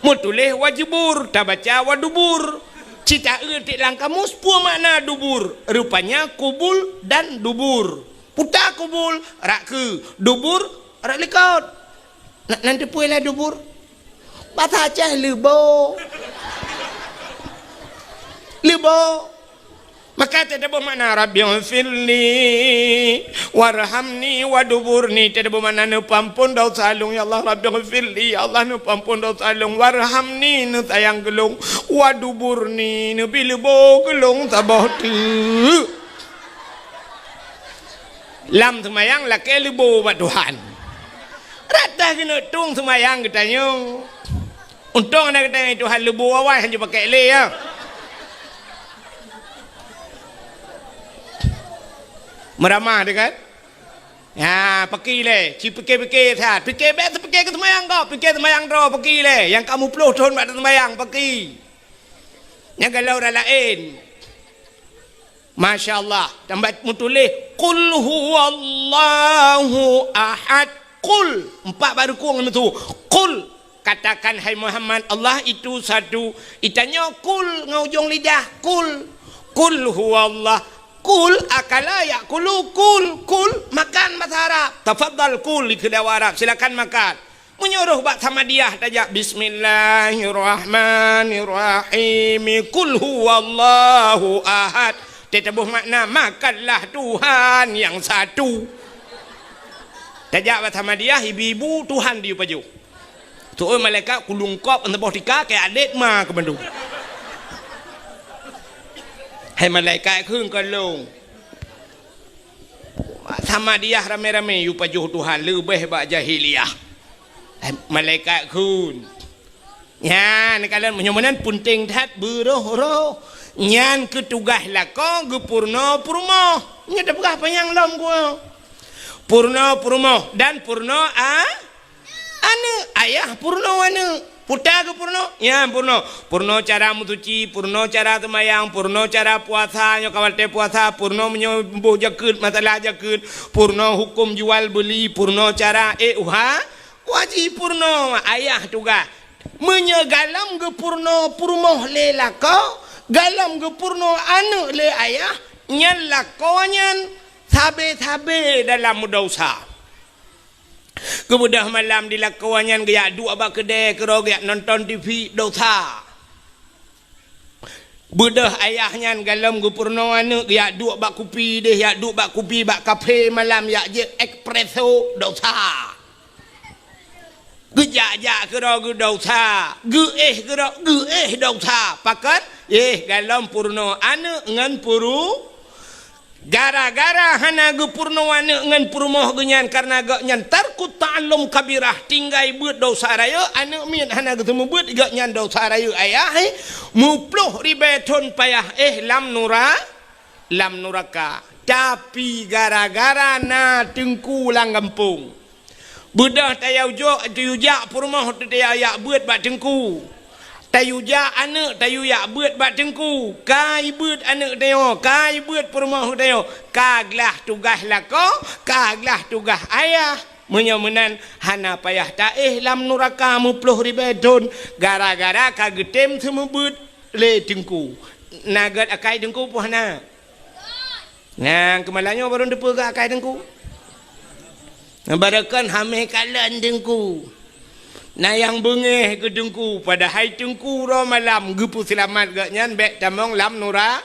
Meutuléh wajbur, tabaca wadubur. Cit taeu tiek lam kamus, peue makna dubur? Rupanya kubul dan dubur. Puta kubul, rak keue, dubur, rak likot. Na, nan teupeue lah dubur? Bahasa Aceh leubo. Leubo. Maka teutabôh makna, "Rabbighfirli warhamni waduburni." Teutabôh makna, "Neupeuampôn desya lôn, ya Allah." "Rabbighfirli," ya Allah, "neupeuampôn desya lôn. Warhamni," neusayang keu lôn. "Waduburni," neubi leubo keu lôn saboh teuk. Lam seumayang lakée leubo bak Tuhan. Rata keuneuk tueng seumayang geutanyoe. Untông na geutanyoe Tuhan leubo awai hana jipakék lé, ya. Meuramah teuh kan? Ya, paki lé, ci pike-pike that. Pike bék teupike keu seumayang gob, pike seumayang droe, paki lé. Nyang ka muplôh thon bak teuseumayang, paki. Nyang galak ureuëng laén. Masya Allah, tambah meutuléh, "Qul huwallahu ahad." Qul, empat baru kong itu. "Qul," katakan, "Hai Muhammad, Allah itu satu." Itanyoe "Qul" ngon ujong lidah, "Qul." "Qul huwallah." "Qul akala ya'kulu." "Qul," "Qul," makan bahasa Arab. "Tafadhal kul," dikheun Arab, "silakan makan." Meunyoe roh bak Samadiyah tajak, "Bismillahirrahmanirrahim. Qul huwallahu ahad." Teutabôh makna, "Makanlah Tuhan yang satu." Tajak bak Samadiyah, ibu-ibu, Tuhan diyue pajoh. Tu'oh malaikat kulungkop saboh tika keu adét ma keu bandum. Hai malaikat kheun keu lôn. Samadiyah ramé-ramé yue pajoh Tuhan leubeh bak jahiliyah. Eh, malaikat kheun. Nyan, kalon meunyoe meunan peunteng that beuroh-roh. Nyan keu tugaih lakoe geupeurunoe peurumoh. Nyoe tapeugah panyang lom gua. Purnoe peurumoh dan purnoe a-, aneuëk. Ayah purnoe aneuëk. Peue ta geupurnoe? Nyan purnoe. Purnoe cara meusuci, purnoe cara seumayang, purnoe cara puasa, nyoe ka watée puasa, purnoe meunyoe boh jakeuet, masalah jakeuet, purnoe huköm jual beuli, purnoe cara, eh, uha-, wajib purnoe. Ayah tugaih. Meunyoe galom geupurnoe peurumoh lé lakoe, galom geupurnoe aneuëk lé ayah, nyan lakoe nyan sabe-sabe dalam meudesya. Keubeudôh malam di lakoe nyan geujak duek bak keudè keudroe geujak nonton T V, desya. Beudôh ayah nyan galom geupurnoe aneuëk geujak duek bak kupi deh, jak duek bak kupi bak kafe malam, jak jép espresso, desya. Geujak-jak keudroe geudesya, geuéh keudroe geuéh desya. Pakon? Eh, galom purnoe aneuëk ngon puru-, gara-gara hana geupurnoe aneuëk ngon peurumoh geuh nyan, kareuna gobnyan tarkut ta'allum kabirah, tinggai beuet desya rayeuk, aneuëk miet hana geuseumeubeuet, gobnyan desya rayeuk ayah, eh, meuploh ribée thon payah, eh, lam nura-, lam nuraka. Tapi gara-gara na teungku lam gampông, beudôh tayue jok, tayue jak peurumoh teuh tayue jak beuet bak teungku. Tayue jak aneuëk tayue jak beuet bak teungku. Ka jibeuet aneuëk tanyoe, ka jibeuet peurumoh tanyoe. Ka glah tugaih lakoe, ka glah tugaih ayah. Meunyoe meunan, hana payah taéh lam nuraka meuploh ribée thon gara-gara ka geutem seumeubeuet lé teungku. Na gét akai teungku peue hana? Nyang keumalam nyoe barô teupeue gét akai teungku. Barô kon hamé kalon teungku. Na nyang beungéh keu teungku, padahai teungku uroe malam geupeuseulamat gobnyan bék tamong lam nura-.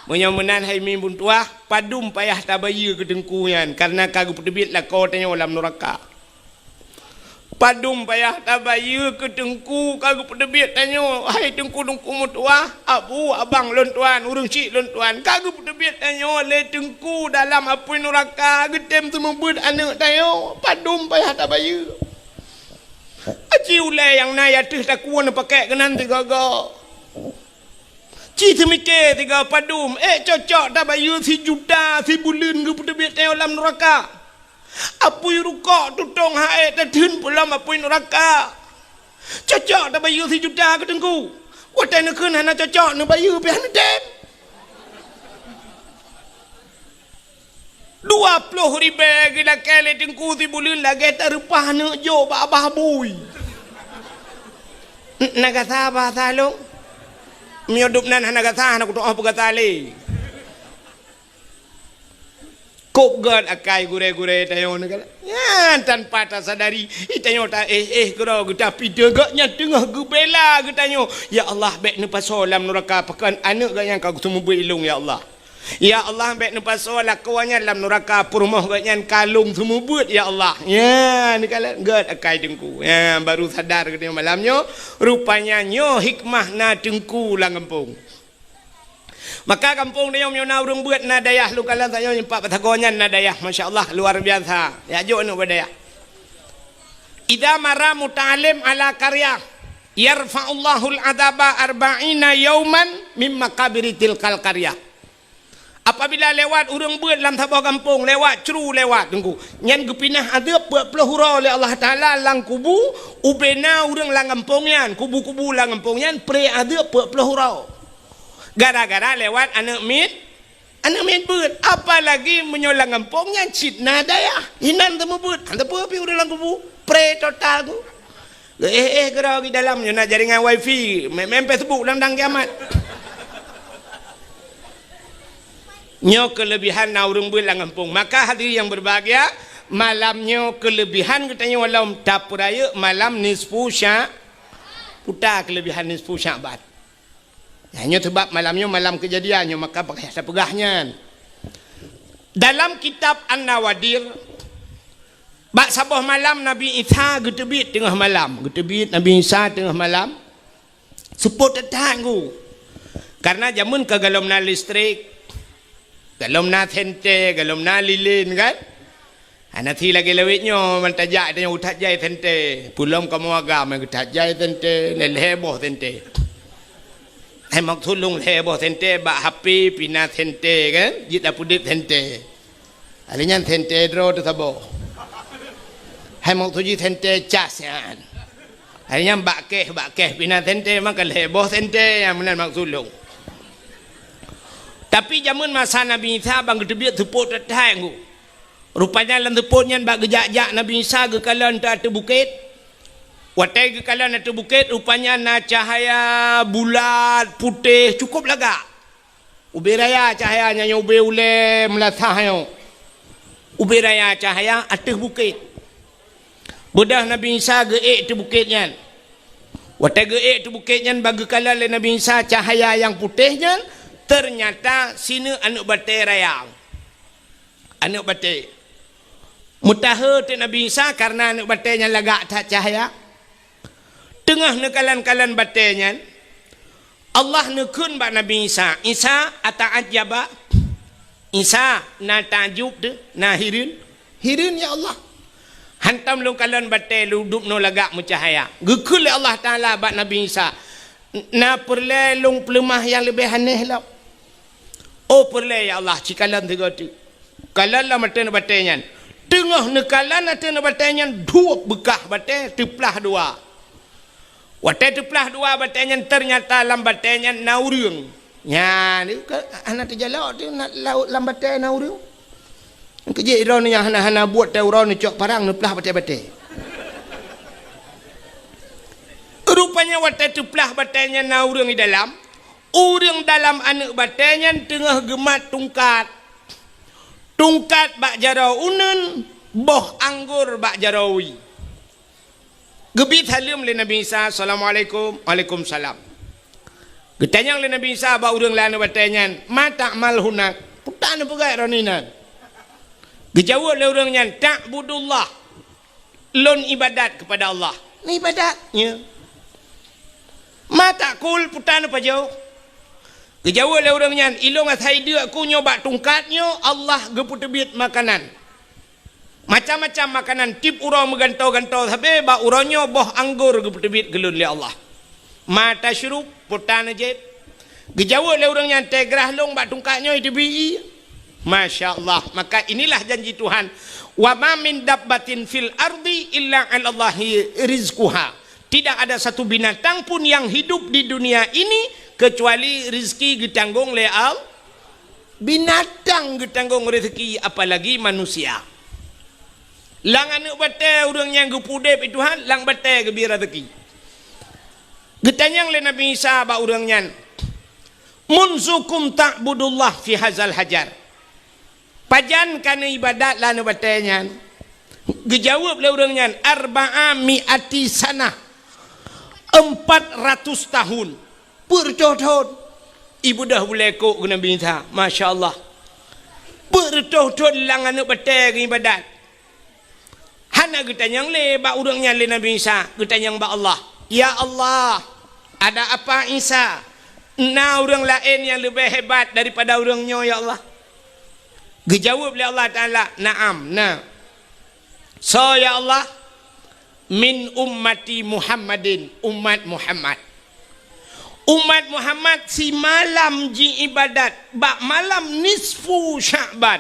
Meunyoe meunan hai mi bun tuah, padum payah tabayeue keu teungku nyan, kareuna ka geupeuteubiet lakoe tanyoe lam nuraka. Padum payah tabayeue keu teungku ka geupeuteubiet tanyoe, hai teungku-teungku meutuah, abu, abang lôn tuan, ureuëng chik lôn tuan, ka geupeuteubiet tanyoe lé teungku dalam apui nuraka, geutem seumeubeuet aneuëk tanyoe, padum payah tabayeue. Aci ulée nyang na ateueh takue neupakék keunan sigoe-goe. Ci teumike sigoe padum, ék cocok tabayeue sijuta sibuleuen geupeuteubiet tanyoe lam nuraka. Apui rukok tutong ha-, ék tatheun peulom apui nuraka. Cocok tabayeue sijuta keu teungku. Watée neukheun hana cocok, neubayeue pih hana tem. Dua ploh ribée geulakée lé teungku sibuleuen lagée tareupah neuk jok bak babah bui. N-, na gasa bahasa lôn? Meunyoe dub nan hana gasa, hana kutu'oh peugasa lé. Kôb gét akai gurée-gurée tanyoe nyan. Nyan tanpa tasadari, tanyoe taéh-éh keudroe geuta pideuh gobnyan teungoh geubela geutanyoe. Ya Allah, bék neupasoe lam nuraka pakon aneuëk gobnyan ka geuseumeubeuet ilong, ya Allah. Ya Allah, bék neupasoe lakoe nyan lam nuraka, peurumoh gobnyan ka lôn seumeubeuet, ya Allah. Nyan, neukalon gét akai teungku. Nyan, baru sadar geutanyoe malam nyoe, rupanya nyoe hikmah na teungku lam gampông. Maka gampông tanyoe meunyoe na ureuëng beuet na dayah, lôn kalon tanyoe nyoe pat bak sagoe nyan na dayah, masya Allah, luar biasa. Jak jok aneuëk bak dayah. Idza marra muta'allim ala qaryah, yarfa'ullahul adzaba arba'ina yauman mim maqabiri tilkal qaryah. Apabila lewat ureuëng beuet lam saboh gampông, lewat cru lewat, teungku, nyan geupinah azeub peuet ploh uroe lé Allah Taala lam kubu, ubena ureuëng lam gampông nyan, kubu-kubu lam gampông nyan, pré azeub peuet ploh uroe. Gara-gara lewat aneuëk miet, aneuëk miet beuet. Apalagi meunyoe lam gampông nyan cit na dayah, inan teumeubeut, han teupeu pih ureuëng lam kubu, pré total ku. Éh, éh, keudroe di dalam nyoe na jaringan wifi, main, main Facebook dang-dang kiamat. Nyoe keulebihan na ureuëng beuet lam gampông. Maka hadirin yang berbahagia, malam nyoe keulebihan geutanyoe lom tapeurayeuk malam nisfu Sya-, peue ta keulebihan nisfu Sya'ban. Nyan nyoe sabab malam nyoe malam keujadian nyoe, maka bak yah tapeugah nyan. Dalam kitab An-Nawadir, bak saboh malam Nabi Isa geuteubiet teungoh malam. Geuteubiet Nabi Isa teungoh malam. Seupôt that-that ku. Karena jameun ka golom na listrik, golom na senter, golom na lilin kan. Hana si lagée lawét nyoe, ban tajak tanyoe that jai senter. Peulom kamoe agam that jai senter, lhée-lhée boh senter. Hai maksud lôn lhée boh senter bak H P pih na senter kan, jeuet tapeudeuet senter. Alèh nyan sentée droe teuh saboh. Hai maksud jih sentée cas nyan. Alèh nyan bak kèh, bak kèh pih na sentée, maka lhèe boh sentée nyang meunan maksud lôn. Tapi jameun masa Nabi Isa ban geuteubiet seupôt that-that ngon. Rupanya lam seupôt nyan bak geujak-jak Nabi Isa geukalon ateueh bukét. Watée geukalon ateueh bukét, rupanya na cahya bulat, putéh, cukup lagak. Ubé raya cahya nyan, ubé ulée meulasah nyoe. Ubé raya cahya ateueh bukét. Beudôh Nabi Isa geuék ateueh bukét nyan. Watée geuék ateueh bukét nyan, ban geukalon lé Nabi Isa cahya nyang putéh nyan, teunyata sineuk aneuëk batée raya. Aneuëk batée. Meutahe teuk Nabi Isa kareuna aneuëk batée nyan lagak that cahya. Teungoh neukalon-kalon batée nyan, Allah neukheun bak Nabi Isa, "Isa, ata'ajjaba?" Isa, na takjub teuh, na hireuen? Hireuen, ya Allah. Hantom lôn kalon batée lôn dubnoe lagak meucahya. Geukheun lé Allah Taala bak Nabi Isa, "Na peureulée lôn peuleumah nyang leubeh aneh lom?" "Oh, peureulée, ya Allah, ci kalon sigoe teuk." Kalon lom ateueh batée nyan. Teungoh neukalon ateueh batée nyan, duek beukah batée teuplah dua. Watée teuplah dua batée nyan, teunyata lam batée nyan na ureuëng. Nyan, ka, hana teujalok teuh na, lam batée na ureuëng. Keujeuet droeneuh nyang hana-hana buet teuh uroe neucok parang neuplah batée-batée. Rupanya watée teuplah batée nyan na ureuëng di dalam, ureuëng dalam aneuëk batée nyan teungoh geumat tungkat. Tungkat bak jaroe uneuen, boh anggor bak jaroe wie. Geubi saleuem lé Nabi Isa, "Assalamualaikum." "Waalaikumsalam." Geutanyong lé Nabi Isa bak ureuëng lam aneuëk batée nyan, "Ma ta'mal huna?" "Peue tan neupeugah droeneuh inan?" Geujaweueb lé ureuëng nyan, "Ta'budullah." "Lôn ibadat keupada Allah." "Ibadat?" "Ya." "Ma ta'kul?" "Peue tan neupajoh?" Geujaweueb lé ureuëng nyan, "Ilôn asai deuk ku nyoe bak tungkat nyoe, Allah geupeuteubiet makanan. Macam-macam makanan, tieb uroe meugantoe-gantoe sabe, bak uroe nyoe boh anggor geupeuteubiet keu lôn lé Allah." "Ma tasyrub?" "Peue tan neujieb?" Geujaweueb lé ureuëng nyan, "Teugrah lôn bak tungkat nyoe teubi ié." Masya Allah. Maka inilah janji Tuhan, "Wa ma min dabbatin fil ardi illa 'alallahi rizquha." Tidak ada satu binatang pun yang hidup di dunia ini kecuali rizki geutanggong lé Allah. Binatang geutanggong rezeki, apalagi manusia. Lam aneuëk batée ureuëng nyang geupeuudeb lé Tuhan, lam batée geubri rezeki. Geutanyong lé Nabi Isa bak ureuëng nyan, "Munzu kam ta'budullah fi hazal hajar?" "Pajan ka neuibadat lam aneuëk batée nyan?" Geujaweueb lé ureuëng nyan, "Arba'a mi'ati sanah." "Empat ratus tahun." "Peuet reutôh thon?" Ibeudôh bulée kok keu Nabi Isa. Masya Allah. Peuet reutôh thon lam aneuëk batée geuibadat. Hana geutanyong lé bak ureuëng nyan lé Nabi Isa, geutanyong bak Allah, "Ya Allah, ada apa Isa? Na ureuëng laén nyang leubeh hebat daripada ureuëng nyoe, ya Allah?" Geujaweueb lé Allah Taala, "Na'am, na." "Soe, ya Allah?" "Min ummati Muhammadin," umat Muhammad. Umat Muhammad simalam jiibadat bak malam nisfu Sya'ban.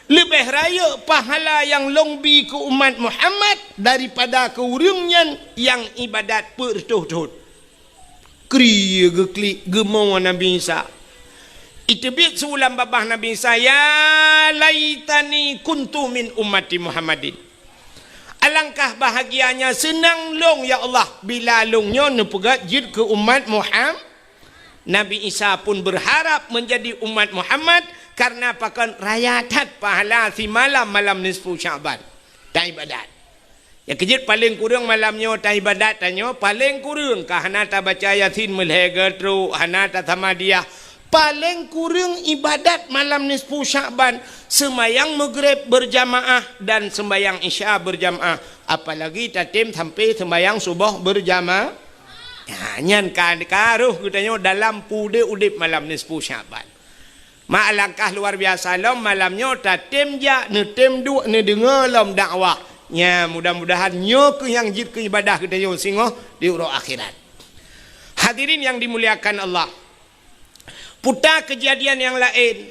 Leubeh rayeuk pahala nyang lôn bi keu umat Muhammad daripada keu ureuëng nyan nyang ibadat peuet reutôh thon. Krie geuklik geumoe Nabi Isa. Iteubiet su lam babah Nabi Isa, "Ya laitani kuntu min ummati Muhammadin." Alangkah bahagianya seunang lôn, ya Allah, bila lôn nyoe neupeugét jeuet keu umat Muham-, Nabi Isa pun berharap menjadi umat Muhammad, karena pakon raya that pahala simalam malam nisfu Sya'ban. Taibadat. Ya keujeuet paleng kureueng malam nyoe taibadat tanyoe, paleng kureueng ka hana tabaca Yasin meulhèe geutrok, hana tasamadiyah. Paleng kureueng ibadat malam nisfu Sya'ban, seumayang Maghrib berjamaah dan seumayang Isya berjamaah, apalagi tatem sampai seumayang Suboh berjama-, ya, nyan ka, ka roh geutanyoe dalam peudeh udeb malam nisfu Sya'ban. Mak alangkah luar biasa lom malam nyoe tatem jak, neutem duek, neudeungoe lom dakwah. Nya, mudah-mudahan nyoe keuh nyang jeuet keu ibadah geutanyoe singoh di uroe akhirat. Hadirin yang dimuliakan Allah. Puta keujadian nyang laén.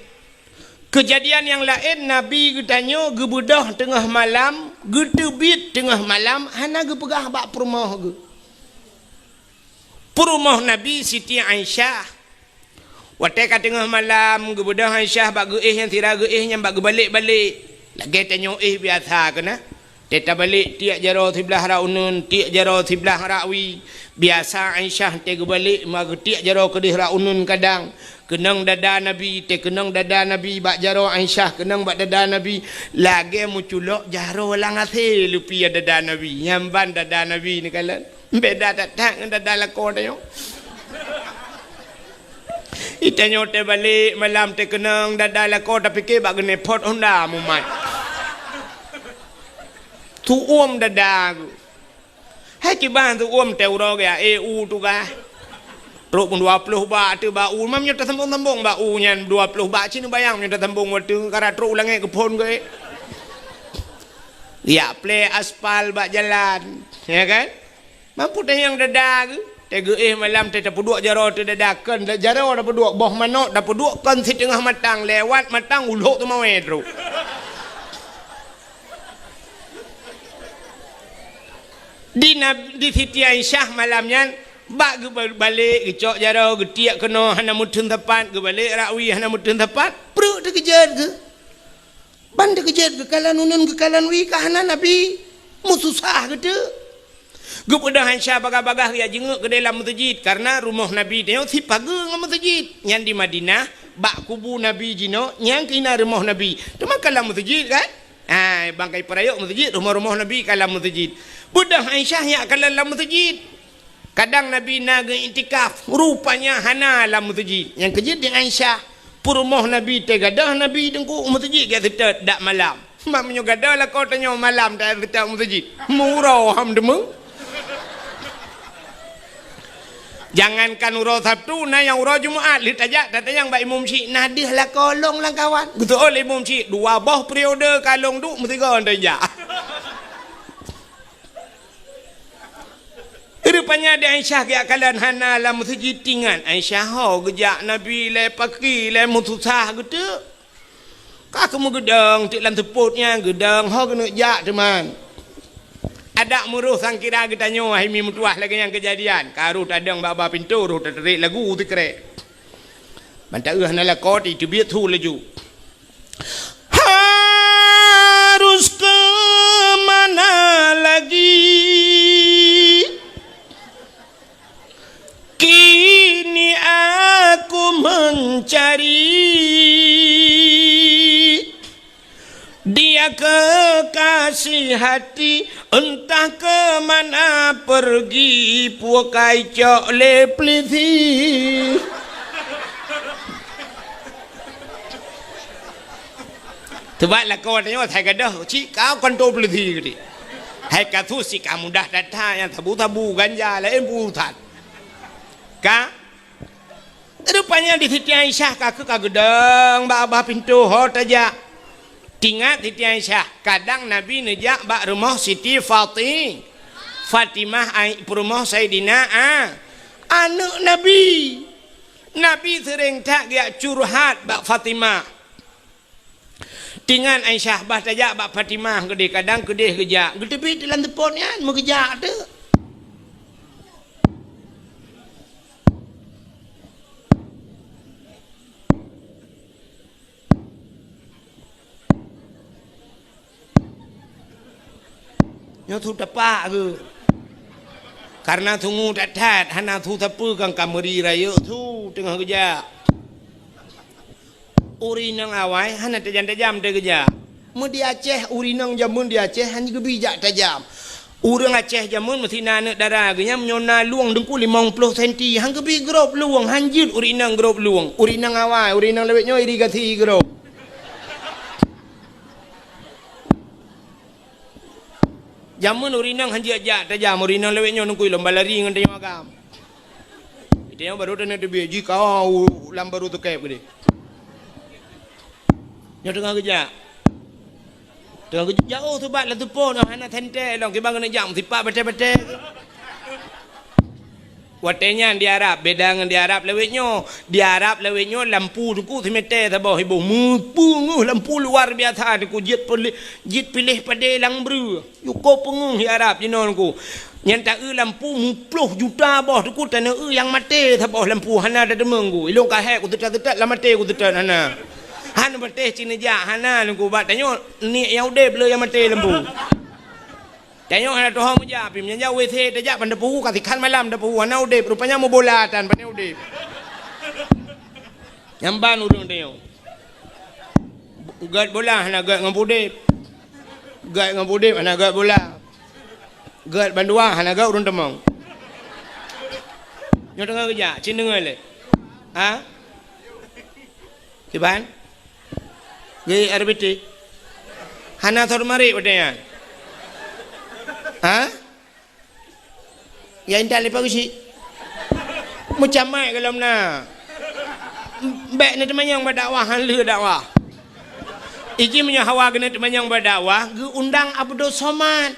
Keujadian nyang laén, Nabi geutanyoe geubeudôh teungoh malam, geuteubiet teungoh malam, hana geupeugah bak peurumoh geuh. Peurumoh Nabi Siti Aisyah. Watée ka teungoh malam, geubeudôh Aisyah bak geuéh nyan, sira geuéh nyan bak geubalek-balek. Lagée tanyoe éh biasa keunan. Tée tabalek tiek jaroe siblah rot uneun, tiek jaroe siblah rot wie. Biasa Aisyah tée geubalek ma geutiek jaroe keudeh rot uneun kadang. Keunong dada Nabi, tée keunong dada Nabi bak jaroe Aisyah, keunong bak dada Nabi. Lagée meuculok jaroe lam asée leupie dada Nabi. Nyan ban dada Nabi neukalon. Beda that-that ngon dada lakoe tanyoe. Itanyoe teubalek malam teukeunong dada lakoe, tapike bak geuneupot honda mumat. Tuom dada geuh. Hai kiban tuom teuroe geuh, eh, u tugaih. Trok pun dua ploh bak teuh bak u, mam nyoe tasambong-sambong bak u nyan dua ploh bak, cit neubayang nyoe tasambong watée kara trok u langét geuphon geuh, eh. Yak plé aspal bak jalan, ya kan? Mampu tanyong dada geuh, tée geuéh malam tée tapeuduek jaroe teuh dada, kon jaroe tapeuduek, boh manok tapeuduek kon siteungoh matang, lewat matang ulok teumawé trok. Di Nab-, di Siti Aisyah malam nyan, bak geubalek geucok jaroe, geutiek keunoe hana meuteun sapat, geubalek rot wie hana meuteun sapat, pruet teukeujot geuh. Ban teukeujot geukalon uneun geukalon wie ka hana Nabi, meususah geuteuk. Geubeudôh Aisyah bagah-bagah geujak jingeuk keudeh lam meuseujid, kareuna rumoh Nabi tanyoe sipageue ngon meuseujid. Nyan di Madinah, bak kubu Nabi jinoe, nyan keuh na rumoh Nabi. Teuma ka lam meuseujid kan? Hai, bangkai peurayok meuseujid, rumoh-rumoh Nabi ka lam meuseujid. Beudôh Aisyah nyak kalon lam meuseujid. Kadang Nabi na geu-iktikaf, rupanya hana lam meuseujid. Nyang keujeuet di Aisyah, peurumoh Nabi teuh gadôh Nabi teungku u meuseujid geuseutôt dak malam. Mak meunyoe gadôh lakoe tanyoe malam tajak seutôt u meuseujid. Meuuroe ham deungoe. Jangankan uroe Sabtu, na nyang uroe Jumat lheueh tajak tatanyong bak imum syiek, na deuh lakoe lôn lam kawan. Geuseuôt lé imum syiek, dua boh periode ka lôn duek meusigoe tajak. Rupanya di Aisyah geujak kalon hana lam meuseujid, tingat Aisyah ho geujak Nabi lé paki lé meususah geuteuk. Ka keumeung geudong teuk lam seupôt nyan, geudong ho keuneuk jak teuma. Adak meuroh sangkira geutanyoe hai mi meutuwah lagée nyang keujadian. Ka roh tadong bak-bak pintoe, roh tatrek lagu sikrek. Ban taeu hana lakoe, teubiet su laju. Harus ke mana lagi? Kini aku mencari. Dia kekasih hati, entah ke mana pergi, pukai cok lé peulisi. Teubat lakoe tanyoe, hai gadôh, cit kau kantô peulisi geuti. Hai kasus cit ka mudah that-that nyang sabu-sabu ganja laén peurusan. Ka Rupanya di Siti Aisyah ka keuh ka geudong bak babah pintoe ho tajak. Tingat Siti Aisyah, kadang Nabi neujak bak rumoh Siti Fati-, Fatimah ai-, peurumoh Saidina A-, aneuk Nabi. Nabi seuréng that geujak curhat bak Fatimah. Tingat Aisyah bah tajak bak Fatimah keudeh, kadang keudeh geujak, geuteubiet lam seupôt nyan meugeujak teuk. Nyoe su tapak geuh. Kareuna sungue that-that, hana su sapeue kan ka meuri rayeuk su teungoh geujak. Ureueng inong awai hana tajam-tajam teuh geujak. Meu di Aceh, ureueng inong jameun di Aceh hana geubi jak tajam. Ureueng Aceh jameun meusti na aneuk dara geuh nyan meunyoe na lueng deungku limong ploh senti, han geubi grob lueng, han jeuet ureueng inong grob lueng. Ureueng inong awai, ureueng inong lawét nyoe irigasi grob. Jameun ureueng inong han jeuet jak tajam, ureueng inong lawét nyoe deungku lom balari ngon tanyoe agam. Di tanyoe barô taneuk teubiet, jih ka u lam barô teukeb keudeh. Nyoe teungoh geujak. Teungoh geujak, jauh subat lam seupôt, hana sentée lom, kiban keuneuk jak meusipak batée-batée. Watée nyan di Arab, beda ngon di Arab lawét nyoe. Di Arab lawét nyoe lampu teungku simètée saboh iboh. Meupeungeuh lampu luar biasa teungku, jeuet piléh, jeuet piléh padé lam breueh. Yue ka peungeuh di Arab jinoe teungku. Nyan ta-eu lampu muploh juta boh teungku, ta na-eu nyang maté saboh lampu, hana tateumeung teungku. Ilôn ka hék kuseutôt-seutôt lam maté kuseutôt hana. Hana maté cit neujak hana teungku, bak tanyoe niet nyang udeb le nyang maté lampu. Tanyoe hana tuho meujak, pih meunyoe jak W C tajak ban tapeuhu, ka sikhan malam tapeuhu, hana udeb, rupanya meubola tan, pane udeb. Nyan ban ureuëng tanyoe. Gét bola hana gét ngon udeb. Gét ngon udeb hana gét bola. Gét bandua hana gét ureuëng teumong. Nyoe teungoh geujak, cit deungoe lé. Ha? Kiban? Gé R B T. Hana thor marit watée nyan. Ha? Ya intat leupah geusyik. Meucamai golom na. Bék neuteumanyong bak dakwah, han lheueh dakwah. Iji meunyoe hawa keuneuk teumanyong bak dakwah, geuundang Abdul Somad.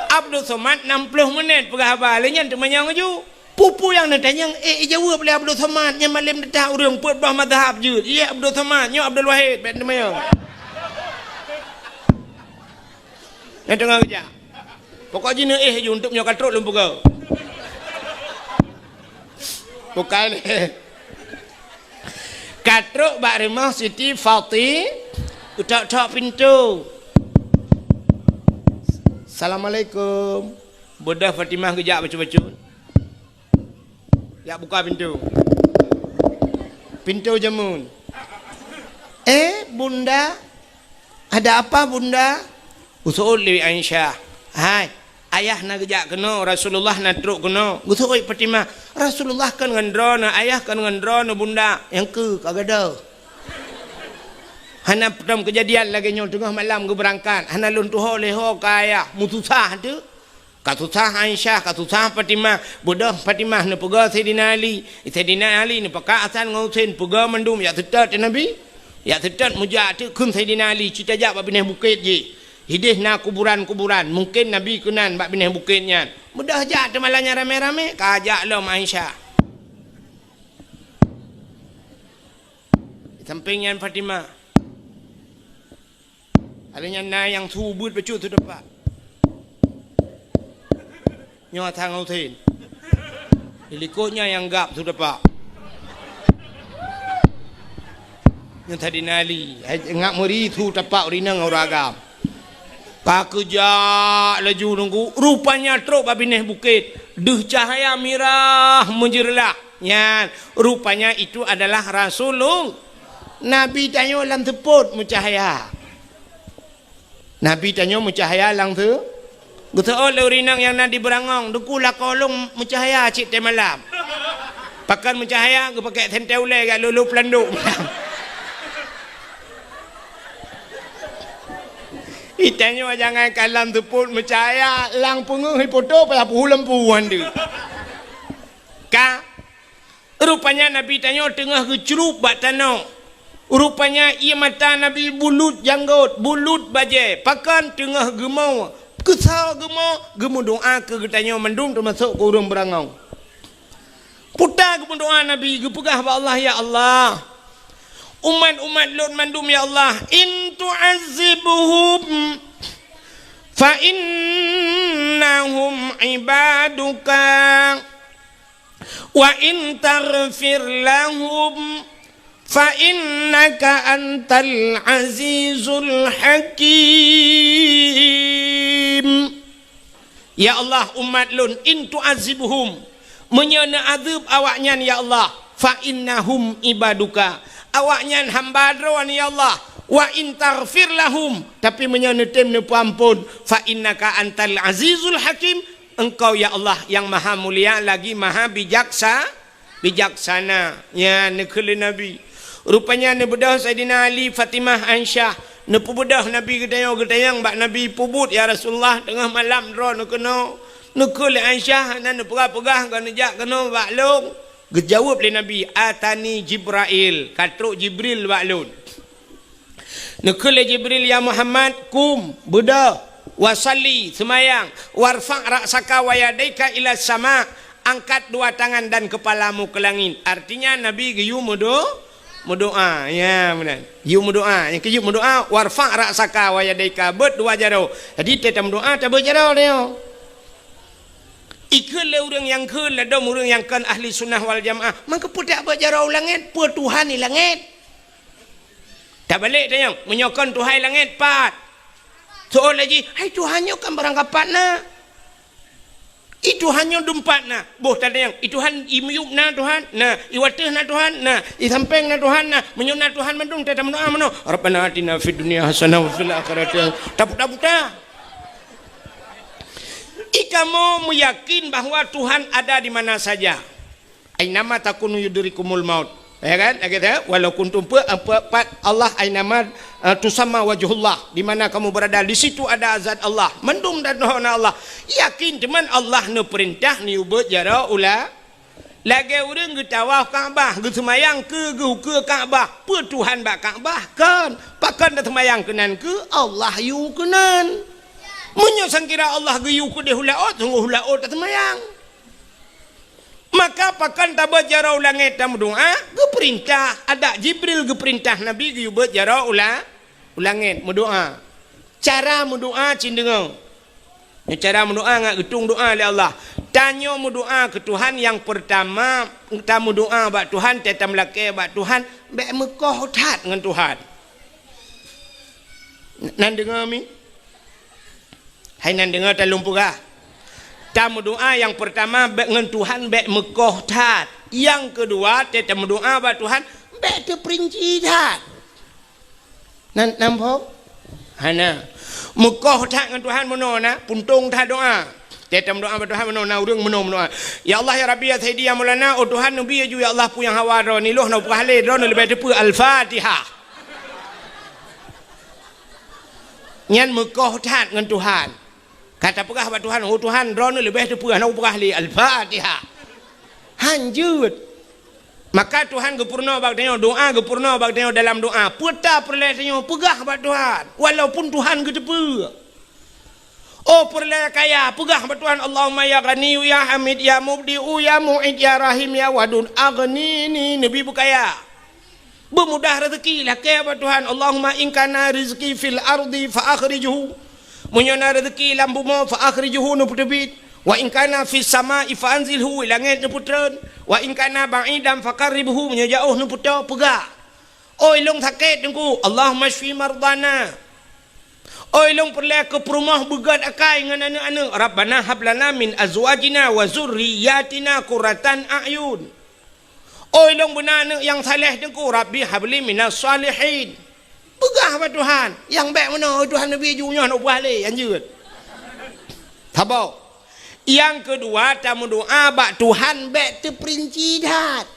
Abdul Somad nam ploh menit peugah haba, lé nyan teumanyong laju. Peue-peue nyang neutanyong, eh, ijaweueb lé Abdul Somad, nyan malem teutak ureuëng peuet boh mazhab jeuet. Ié Abdul Somad, nyoe Abdul Wahid, bék teumanyong. Nyang teungoh geujak. Pokok jih neuéh ju, untuk nyoe ka trok lôn peugah. Bukai lé. Ka trok bak rumoh Siti Fati, utok-tok pintoe. Assalamualaikum. Beudoh Fatimah geujak bacut-bacut. Jak buka pintoe. Pintoe jameun. "Eh, Bunda, ada apa, Bunda?" Geuseuôt lé Aisyah. "Hai, ayah na geujak keunoe, Rasulullah na trok keunoe." Geuseuôt Fatimah, "Rasulullah kon ngon droeneuh, ayah kon ngon droeneuh, Bunda." "Nyang keu ka gadôh." Hana peutrom keujadian lagée nyoe, teungoh malam geubeurangkat, hana lôn tuho lé ho keu ayah, meususah teuk. Ka susah Aisyah, ka susah Fatimah. Beudoh Fatimah neupeugah Saidina Ali. Saidina Ali neupeugah Hasan ngon Husein, peugah mandum jak seutôt teuk Nabi. Jak seutôt meujak teuk kheun Saidina Ali, cit tajak bak binéh bukét jih. Hidéh na kuburan-kuburan, mungken Nabi keunan bak binéh bukét nyan. Beudoh jak teuk malam nyan ramé-ramé, ka jak lom Aisyah. Sampéng nyan Fatimah. Ada nyan na nyang su beuet bacut su teumpat. Nyoe Hasan ngon Husein. Di likot nyan nyang gab su teumpat. Nyoe Saidina Ali, hai, ngak meuri su teumpat ureueng inong ureueng agam. Ka geujak laju nunggu, rupanya trok bak binéh bukét. Deuh cahya mirah meujeureulah. Nyan, rupanya itu adalah Rasulullah. Nabi tanyoe lam seupôt meucahya. Nabi tanyoe meucahya lam seu-, geuseuôt lé ureueng inong nyang na di beurangong, "Teungku, lakoe lôn meucahya cit teuh malam." Pakon meucahya, geupakèk sentée ulée jak lhôh-lhôh peulandôk. Itanyoe jangankan lam seupôt meucahya, lam peungeuh ipoto payah peuhu lampu han deuh. Ka Rupanya Nabi tanyoe teungoh geucrueb bak tanoh. Rupanya ié mata Nabi bulut janggôt, bulut bajée, pakon teungoh geumo, keusoe geumo, geumeudoá keu geutanyoe mandum teumasok keu ureueng beurangong. Peue ta geumeudoá Nabi, geupeugah bak Allah, "Ya Allah, umat-umat lôn mandum, ya Allah, in tu'azzibhum fa innahum ibaduka." "Wa in taghfir lahum fa innaka antal azizul hakim." Ya Allah, umat lôn, in tu'azzibhum, meunyoe neuazeueb awaknyan, ya Allah, fa innahum ibaduka, awaknyan hamba Droe, ya Allah, wa in taghfir lahum, tapi meunyoe neutem neupeuamphon, fa innaka antal azizul hakim, Engkau, ya Allah, nyang Maha Mulia lagi Maha Bijaksa-, Bijaksana. Nyan neukheun lé Nabi. Rupanya neubeudôh Saidina Ali, Fatimah, Aisyah. Neupeubeudôh Nabi geutanyoe, geutanyong bak Nabi, "Peubuet, ya Rasulullah, teungoh malam droeneuh keunoe?" Neukheun lé Aisyah, hana neupeugah-peugah, "Kon neujak keunoe bak lôn." Geujaweueb lé Nabi, "Atani Jibrail." Ka trok Jibril bak lôn. Neukheun lé Jibril, "Ya Muhammad, qum, beudôh, wa shalli, seumayang, warfa' ra'saka wa yadaika ila sama', "Angkat dua tangan dan kepalamu ke langit." Artinya Nabi geuyue meudo-, meudoa. Ya, meunan. Geuyue meudoa. Nyang keujeuet meudoa, "Warfa' ra'saka wa yadaika," beuet dua jaroe. Jadi, teuh tameudoa, tabeuet jaroe nyoe. Ikheun lé ureuëng nyang kheun ladôm ureuëng nyang kon ahli sunnah wal jamaah, maka peue tabeuet jaroe u langét, peue Tuhan di langét? Tabalek tanyong, meunyoe kon Tuhan i langét, pat? Soe laju, "Hai Tuhan nyoe kan barangkapat na. I Tuhan nyoe dumpat na." Boh tatanyong, "I Tuhan i miyueb na Tuhan?" Na. "I wateueh na Tuhan?" Na. "I sampéng na Tuhan?" Na. Meunyoe na Tuhan mandum, teuh tameudoa meunoe, "Rabbana atina fid dunya hasanah wa fil akhirati hasanah." Taputa-puta. Ikamoe meuyakin bahwa Tuhan ada di mana saja. "Ainama takunu yudrikumul maut." Ya kan? Lagée tu, "Walau kuntum," peue, peue, pat Allah, "ainama, eh, tusamma wajhullah," di mana kamu berada, di situ ada zat Allah. Mandum dan na Allah. Yakin teuma Allah neupeurintah neubeuet jaroe u la-, lagée ureuëng geutawaf Ka'bah, geuseumayang keu geuh ukeue Ka'bah. Peue Tuhan bak Ka'bah? Kon. Pakon taseumayang keunan keu Allah yue keunan. Meunyoe sangkira Allah geuyue keudeh u laôt, sunggoh u laôt taseumayang. Maka pakon tabeuet jaroe u langét tameudoa, geupeurintah, adak Jibril geupeurintah Nabi geuyue beuet jaroe u la-, u langét meudoa. Cara meudoa cit deungoe. Nyoe cara meudoa ngat geutueng doa lé Allah. Tanyoe meudoa keu Tuhan, nyang peurtama, tameudoa bak Tuhan, teuh tameulakée bak Tuhan, bék meukoh that ngon Tuhan. Nan deungoe mi? Hai nan deungoe, talôn peugah. Tameudoa nyang peurtama bék ngon Tuhan bék meukoh that. Nyang keudua, teuh tameudoa bak Tuhan bék teupeurinci that. Nan, nan phom? Hana. Meukoh that ngon Tuhan meunoe na, puntông that doa. Teuh tameudoa bak Tuhan meunoe na, ureuëng meunoe meudoa, "Ya Allah, ya Rabbi, ya Sayyidi, ya Maulana, oh Tuhan, neubi laju, ya Allah, peue nyang hawa droeneuh, lôn hana peugah lé, droeneuh leubeh teupeue." Al-Fatihah. Nyan meukoh that ngon Tuhan. Ka tapeugah bak Tuhan, "Oh Tuhan, droeneuh leubeh teupeue, hana kupeugah lé." Al-Fatihah. Han jeuet. Maka Tuhan geupeurunoe bak tanyoe, doa geupeurunoe bak tanyoe dalam doa. Peue ta peureulée tanyoe, peugah bak Tuhan, walaupun Tuhan geuteupeue. Oh peureulée kaya, peugah bak Tuhan, "Allahumma ya Ghaniyyu ya Hamid ya Mubdi'u ya Mu'id ya Rahim ya Wadud, aghnini," neubi beukaya. Beumudah rezeki, lakée bak Tuhan, "Allahumma in kana rizqi fil ardi fa akhrijhu." Meunyoe na rezeki lam bumoe, "fa akhrijhu," neupeuteubiet. "Wa in kana fis sama'i fa anzilhu," langét neupeutreun. "Wa in kana ba'idan fa qarribhu," meunyoe jaoh neupeutoe, peugah. "Oi lôn sakét, Teungku, Allahumma syfi mardana." Oi lôn peureulée keu peurumoh beugét akai ngon aneuëk-aneuëk, "Rabbana hab lana min azwajina wa zurriyatina qurratan a'yun." Oi lôn beuna aneuëk nyang saleh, Teungku, "Rabbi habli minas shalihin." Peugah bak Tuhan, nyang bék meunoe, "Oi Tuhan, neubi ju nyoe, hana peugah lé," han jeuet. Saboh. Nyang keudua, tameudoa bak Tuhan bék teupeurinci that,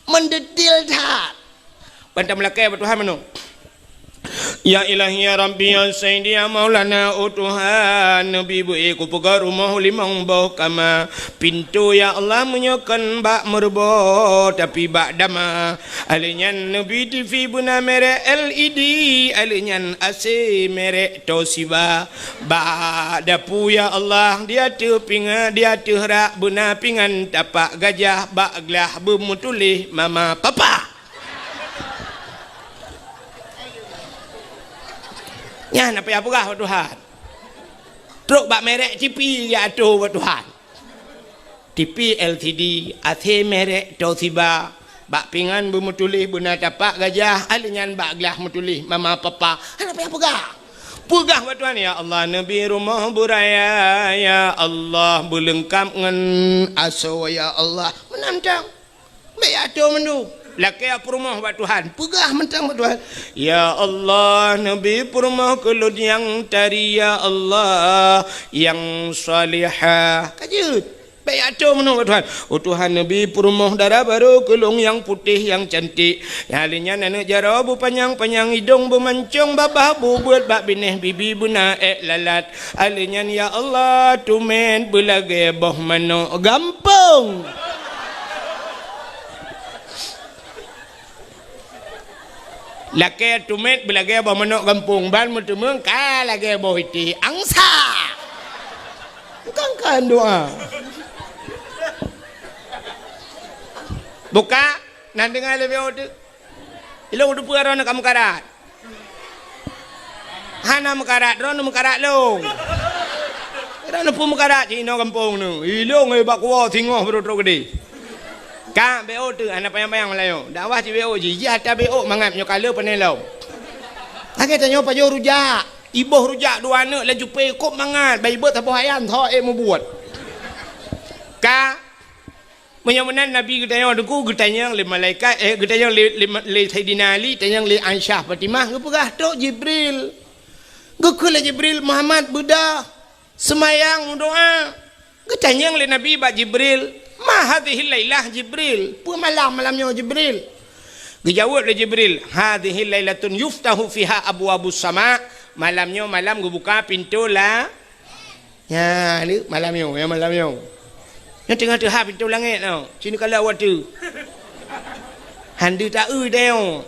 meudetil that. Ban tameulakée bak Tuhan meunoe. Ya Ilahi, ya Rabbi, ya Sayyidi, ya Maulana, oh Tuhan, neubi beu-i kupeugöt rumoh limong boh kama. Pintoe, ya Allah, meunyoe kon bak meureubo, tapi bak dama. Alheuh nyan neubi TV beuna merek L E D, alheuh nyan A C merek Toshiba. Bak dapu, ya Allah, di ateueh pinga-, di ateueh rak beuna pingan tapak gajah, bak glah beumeutuléh mama papa. Nyan na payah peugah bak Tuhan. Trok bak merek TV ya atô bak Tuhan. TV L C D, A C merek Toshiba, bak pingan beumeutuléh beuna tapak gajah, alheuh nyan bak glah meutuléh mama papa. Hana payah peugah. Peugah bak Tuhan, "Ya Allah, neubi rumoh beuraya, ya Allah, beuleungkap ngon asoe, ya Allah." Meunan tang. Bék atô mandum. Lakée peurumoh bak Tuhan. Peugah mantong bak Tuhan. "Ya Allah, neubi peurumoh keu lôn nyang tari, ya Allah, nyang salihah." Ka jeuet. Bék atô mandum bak Tuhan. "Oh Tuhan, neubi peurumoh dara barô keu lôn nyang putéh, nyang cantik." Nyang lheuh nyan aneuëk jaroe beupanyang-panyang, idông beumancông, babah beubeuet, bak binéh bibi beuna ék lalat. Alheuh nyan, ya Allah, teumét beulagée boh manök gampông. Lakée teumét beulagée boh manök gampông, ban meuteumeung ka lagée boh itéh angsa. Bukan kan doa. Buka, na deungoe lé B O teuk. Ilôn teupeue droeneuh ka meukarat. Hana meukarat, droeneuh meukarat lôn. Droeneuh peue meukarat cit inoe gampông neuh. Ilôn, eh, bak kuwoe singoh beurôk-rôk keudeh. Ka B O teuk, hana panyang-panyang Meulayu. Dakwah cit B O jih, jih ata B O mangat nyoe ka le pané lom. Lagèe tanyoe pajoh rujak, iboh rujak dua aneuk laju pé kôb mangat, bai beuet saboh ayam tho ék mubuet. Ka Meunyoe meunan Nabi geutanyong teungku, geutanyong lé malaikat, eh, geutanyong lé, lé, lé Saidina Ali, tanyong lé Aisyah Fatimah, geupeugah, "Trok Jibril." Geukheun lé Jibril, "Muhammad, beudôh, seumayang, meudoá." Geutanyong lé Nabi bak Jibril, "Ma hadhihil lailah Jibril?" Peue malam, malam nyoe Jibril? Geujaweueb lé Jibril, "Hadhihil lailatun yuftahu fiha abwabus sama." Malam nyoe malam geubuka pintoe la Nyan, ni malam nyoe, nyang malam nyoe. Nyan teungoh teuhah pintoe langét nyoe. Sinoe ka lheueh watèe. Han deuh taeu teuh nyoe.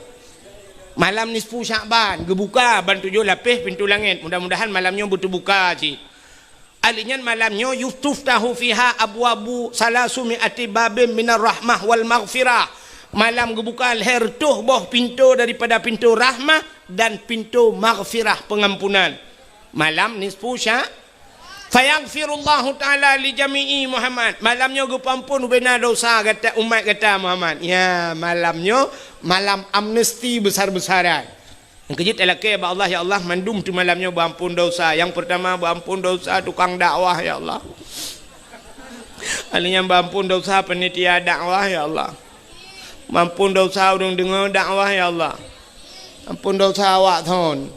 Malam nisfu Syakban, geubuka ban tujoh lapéh pintoe langét. Mudah-mudahan malam nyoe beuteubuka cit. Ali nyan malam nyoe, "Yutuftahu fiha abwabu salasumi ati babin minar rahmah wal maghfirah." Malam geubuka lhèe reutôh boh pintoe daripada pintoe rahmah dan pintoe maghfirah, pengampunan. Malam nisfu Sya-, Fayaghfirullahu ta'ala li jami'i Muhammad. Malam nyoe geupeuamphon ubena dosa gata, umat gata Muhammad. Ya, malam nyoe malam amnesti besar-besaran. Nyang keujeuet talakèe bak Allah, "Ya Allah, mandum teuh malam nyoe beuamphon dosa." Nyang peurtama beuamphon dosa tukang dakwah, ya Allah. Alèh nyan beuamphon dosa panitia dakwah, ya Allah. Beuamphon dosa ureueng deungö dakwah, ya Allah. Amphon dosa awak thon.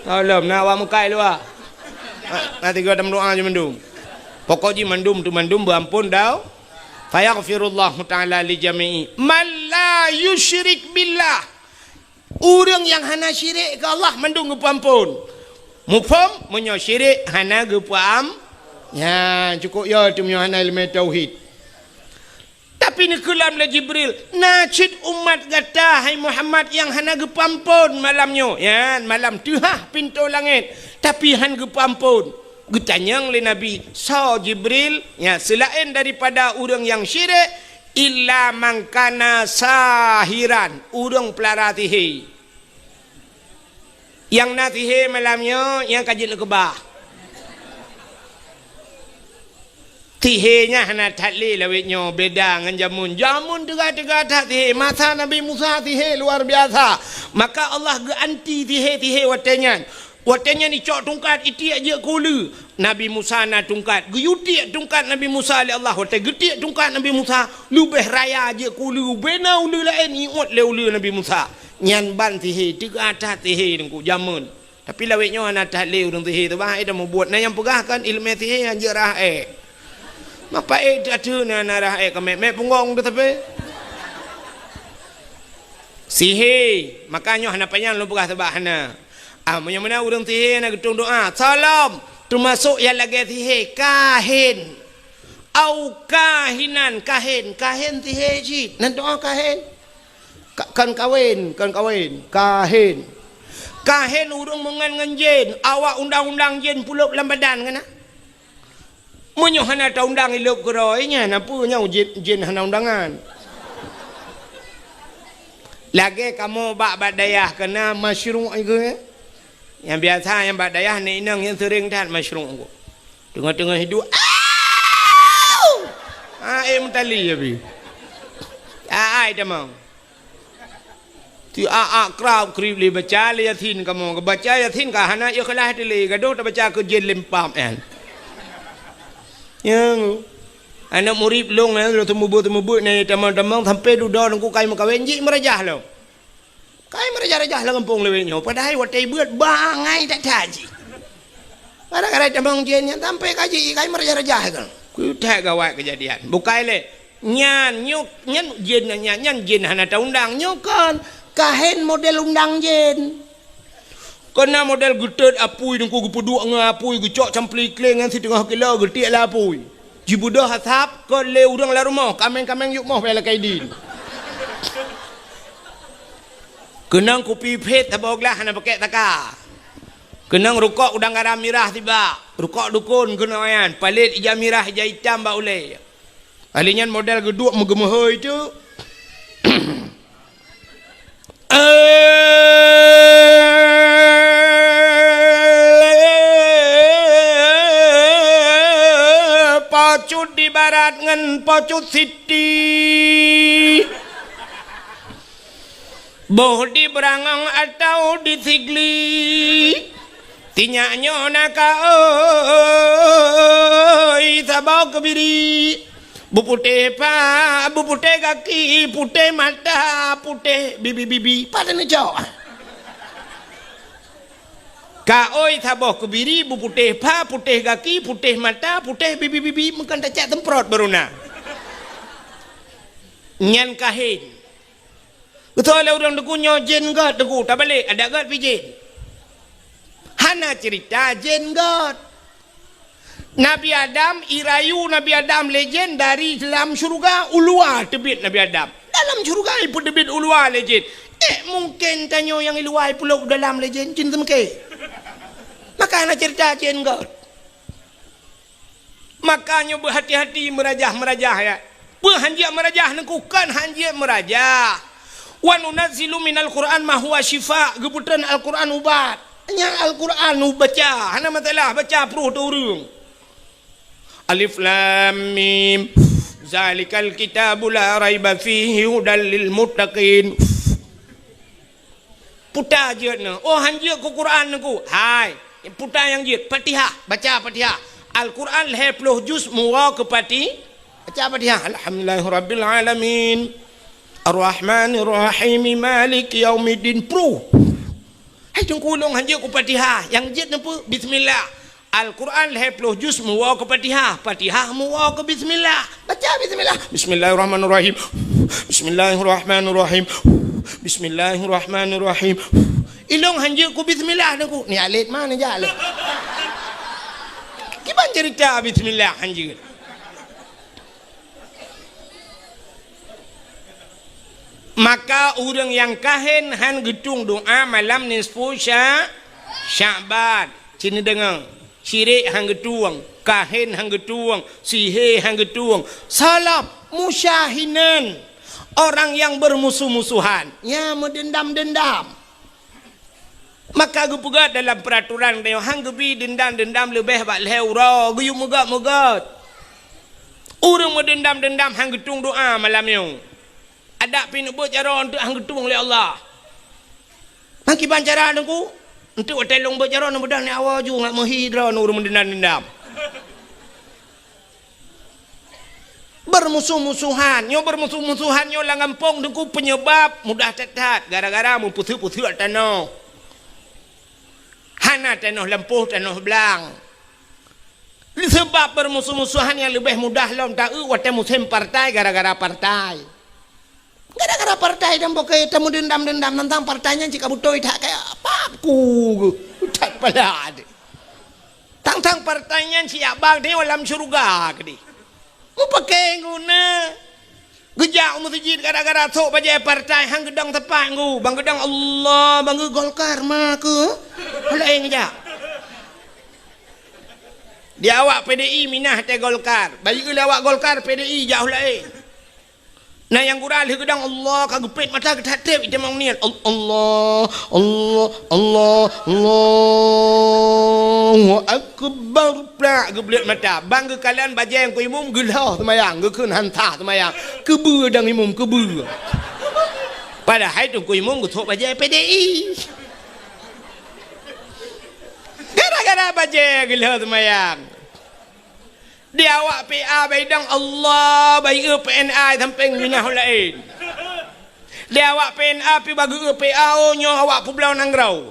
Tolong, na awak meukai luwa. Na, na tiga tam doa je mandum. Pokok jih mandum tu mandum beuamphon dau. Fayaghfirullahu ta'ala li jami'i man la yusyrik billah. Ureueng nyang hana syirik keu Allah mandum geupeuamphon. Muphom, meunyoe syirik hana geupeuam-, nyan cukôp yo teuh meunyoe hana ileumèe tauhid. Tapi neukheun lom lé Jibril, "Na cit umat gata, hai Muhammad, nyang hana geupeuamphon malam nyoe." Nyan, malam teuhah pintoe langét, tapi han geupeuamphon. Geutanyong lé Nabi, "Soe Jibril?" Nyan, seulaén daripada ureueng nyang syirik, "Illa man kana sahiran," ureueng peulara sihé. Nyang na sihé malam nyoe, nyang ka jeuet neukeubah. Sihé nyan hana that lé lawét nyoe, beda ngon jameun. Jameun teuga-teuga that sihé. Masa Nabi Musa sihé luar biasa. Maka Allah geuanti sihé-sihé watèe nyan. Watèe nyan icok tungkat, itiek jeuet keu uleue. Nabi Musa na tungkat, geuyue tiek tungkat Nabi Musa lé Allah. Watèe geutiek tungkat Nabi Musa, leubeh raya jeuet keu uleue, bubena uleue laén iôt lé uleue Nabi Musa. Nyan ban sihé, teuga that sihé teungku jameun. Tapi lawét nyoe hana that lé ureueng sihé teuh bah, eh, dah mubuet. Na nyang peugah kan ileumèe sihé nyan jeuet rhah èk. Mapa ék that na, na rhah èk ka mèk-mèk punggong teuh tapi. Sihé, maka nyoe hana panyang lôn peugah teuh bah hana. Ah, meunyoe meunan ureueng sihé na geutueng doa, salam, teumasok nyang lagèe sihé, kahin. Au kahinan, kahin, kahin sihé cit. Nan doa kahin. Ka-, kan kawén, kan kawén, kahin. Kahin ureueng meungon ngon jén, awak undang-undang jén pulôp lam badan keunan. Meunyoe hana taundang ilôb keudroe nyan, na peue nyoe jén, jén hana undangan. Lagèe kamoe bak, bak dayah keunan masyruq iku, eh. Nyang biasa nyang bak dayah nèk inong nyang seuring that masyruq iku. Teungoh-teungoh hidup, au! Ha, eh, meutali ya bi. Ai, ai tamong. Ti a-a krab krib lé baca lé Yasin kamoe. Baca Yasin ka hana ikhlas teuh lé, gadoh tabaca keu jén lempam nyan. Nyang aneuk murit lôn nyan, lôn seumeubeuet-seumeubeuet nyan tamong-tamong sampai dudoe teungku kai meukawen jih meurajah lom. Kai meurajah-rajah lam gampông lawét nyoe, padahai watèe beuet bangai that-that jih. Gara-gara tamong jén nyan sampai ka jih kai meurajah-rajah kan. Keu that gawat keujadian. Bukai lé. Nyan, nyoe, nyan jén nyan, nyan jén hana taundang. Nyoe kon kahen model undang jén. Keunan model geutot apui teungku geupeuduek ngon apui geucok campli kleng nyan siteungoh kilo geutiek lé apui. Jibeudôh asap kon lé ureueng lam rumoh, kaméng-kaméng yub moh bèk lakèe idin. Keunong kupi phét saboh glah hana pakèk taka. Keunong rukok udang garam mirah sibak, rukok dukon keunoe nyan, palét ija mirah ija itam bak ulèe. Ahli nyan model geuduek meugeumeuhôi teuk. Pocut di barat ngon pocut siti. Boh di Beurangong atawa di Sigli, tinyak nyoe na kaôi saboh keubiri. Beuputéh pha, beuputéh gaki, putéh mata, putéh bibi-bibi. Pat neucok? Kaôi saboh keubiri, beuputéh pha, putéh gaki, putéh mata, putéh bibi-bibi, meukan tacak semprot baru na. Nyan kahén. Beutôi lé ureuëng Teungku nyoe jén göt Teungku, tabalek adak göt pih jén. Hana ceurita jén göt. Nabi Adam, irayu Nabi Adam lé jén dari lam syeuruga, u luwa teubiet Nabi Adam. Dalam syeuruga ipeuteubiet u luwa lé jén. Ék mungken tanyoe nyang i luwa ipulop u dalam lé jén, cit teumeuké. Maka hana ceurita jén göt. Maka nyoe beuhati-hati meurajah-meurajah, ya. Peue hanjeuet meurajah Teungku? Kon hanjeuet meurajah. "Wa nunazzilu minal Qur'an ma huwa syifa." Geupeutreun Al-Qur'an ubat. Nyan Al-Qur'an ubaca, hana masalah, baca pruh teuh ureuëng. Alif Lam Mim. Zalikal kitabu la raiba fihi hudal lil muttaqin. Puta jeuet nyoe. Oh, hanjeuet keu Quran Teungku. Hai, puta nyang jeuet, Fatihah, baca Fatihah. Al-Quran lhée ploh juz meuwoe keu Fati-, baca Fatihah. Alhamdulillahirabbil alamin. Arrahmanirrahim. Maliki yaumiddin. Pruh. Hai Teungku, lôn hanjeuet keu Fatihah. Nyang jeuet nyoe peue? Bismillah. Al-Quran lhée ploh juz meuwoe keu Fatihah, Fatihah meuwoe keu bismillah. Baca bismillah. Bismillahirrahmanirrahim. Bismillahirrahmanirrahim. Bismillahirrahmanirrahim. Ilong hanjeuet keu bismillah Teungku. Ni alet mana jak lé? Kiban cerita bismillah hanjeuet. Maka ureuëng nyang kahén han geutueng doa malam nisfu Sya-, Sya'ban. Cit neudeungoe, syirik han geutueng, kahén han geutueng, sihé han geutueng. Salab, musyahinan, orang yang bermusuh-musuhan, ya, meudendam-dendam. Maka geupeugah dalam peuraturan tanyoe, han geubi deundam-deundam leubeh bak lhée uroe, geuyue meugét-meugét. Ureuëng meudendam-dendam han geutueng doa malam nyoe. Adak pih neubeuet jaroe eunteuk han geutueng lé Allah. Nang kiban cara Teungku? Eunteuk watée lôn beuet jaroe neubeudôh ni awoe ju ngat meuhi droe ureuëng meudendam-dendam. Beurmusoh-musohan. Nyoe beurmusoh-musohan nyoe lam gampông Teungku peunyeubab mudah that-that gara-gara meupeuseuek-peuseuek tanoh. Hana tanoh lampôh, tanoh blang. Seubab beurmusoh-musohan nyang leubeh mudah lom taeu watée musém partai gara-gara partai. Gara-gara partai dan bukée tameudendam-dendam teuntang partai nyan cit ka beutôi that kaya pap ku that pala deh. Tang-tang partai nyan siyak bang teuh lam syeuruga keudeh. Mupakée guna geujak u meuseujid gara-gara sok bajée partai han geudong teupang gu. Bang geudong Allah, bang geu Golkar ma keu. Laén geujak. Di awak P D I minah teuh Golkar. Bayeue lé awak Golkar P D I jak laén. Na nyang gura lheueh geudong Allah ka geupét mata geutatép itamong niet. Al-, Allah, Allah, Allah, Allahu Akbar. Plak geubleuet mata. Bang geukalon bajée nyang keu imum geulhoh seumayang, geukheun han sah seumayang. Keubeue dang imum, keubeue. Padahai teungku imum geusok bajée P D I. Gara-gara bajée geulhoh seumayang. Di awak P A baidong Allah, bayeue P N A sampéng minah laén. Di awak P N A pi bageue P A, oh, nyoe awak peubloe nanggroe.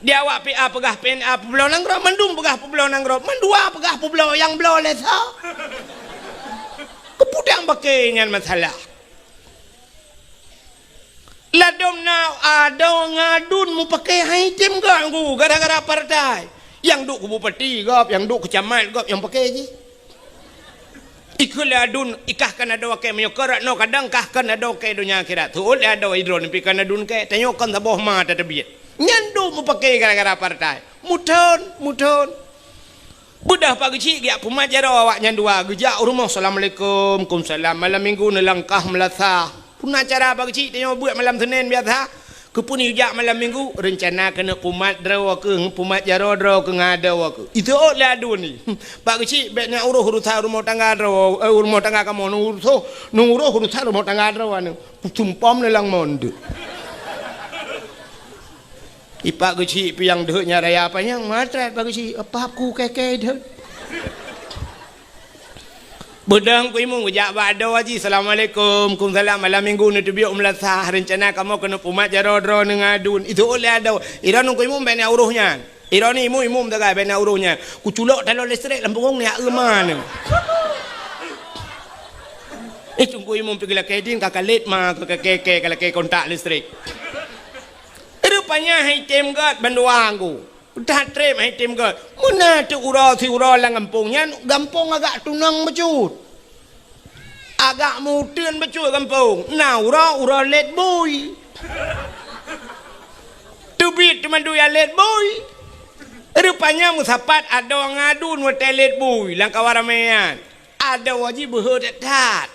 Di awak P A peugah P N A peubloe nanggroe, mandum peugah peubloe nanggroe, mandua peugah peubloe nyang bloe lé soe. Keupeue dang bukée nyan masalah. Ladom na adoe ngon aduen mupakée han item gak gu gara-gara partai. Nyang duek keu bupati gob, nyang duek keu camat gob nyang pakée jih. Ikheun lé aduen, ikah kan adoe kée meunyoe keu rot noe kadang kah kan adoe kée donya akhirat. Teuôt lé adoe idroe neupi kan aduen kée, tanyoe kan saboh ma tateubiet. Nyan duek mupakée gara-gara partai. Muthon, muthon. Beudôh Pak Geuchik geujak pumat jaroe awaknyan dua, geujak u rumoh, "Assalamualaikum." "Kumsalam." Malam minggu neulangkah meulasah. Peue na cara Pak Geuchik, tanyoe beuet malam Senin biasa. Keupeue neujak malam minggu? Reuncana keuneuk pumat droe keuh, pumat jaroe droe keuh ngon adoe keuh. Iseuôt lé aduen nyan, "Pak Geuchik, bèk neuuroh urusan rumoh tangga droe, eh, rumoh tangga kamoe, neuuroh, neuuroh urusan rumoh tangga droe nyan." Peusumpom lé lam mon deuh. I Pak Geuchik piang deuh nyan raya panyang, matrat Pak Geuchik, "Apah ku kèe-kèe deuh." Beudôh Teungku Imum geujak bak adoe jih, "Assalamualaikum." "Kumsalam." "Malam minggu neuteubiet u meulasah, reuncana kamoe keuneuk pumat jaroe droe ngon aduen." Iseuôt lé adoe, "Iroh Teungku Imum bèk neuuroh nyan. Iroh Imum, Imum sagai bèk neuuroh nyan. Kuculok taloe listrik lam punggong neuh, eu ma neuh." Eh, Teungku Imum pih geulakèe ding ka kalét ma, ka kèe-kèe, ka lakèe kontak listrik. Rupanya han item göt bandua Teungku. That trép han item göt. Meunan teuk uroe siuroe lam gampông nyan, gampông agak tunong bacut. Agak meuteun bacut gampông. Na uroe, uroe lét bui. Teubiet teuma dua lét bui. Rupanya meusapat adoe ngon aduen watèe lét bui lam kawan ramè nyan. Adoe jih beuhe that-that.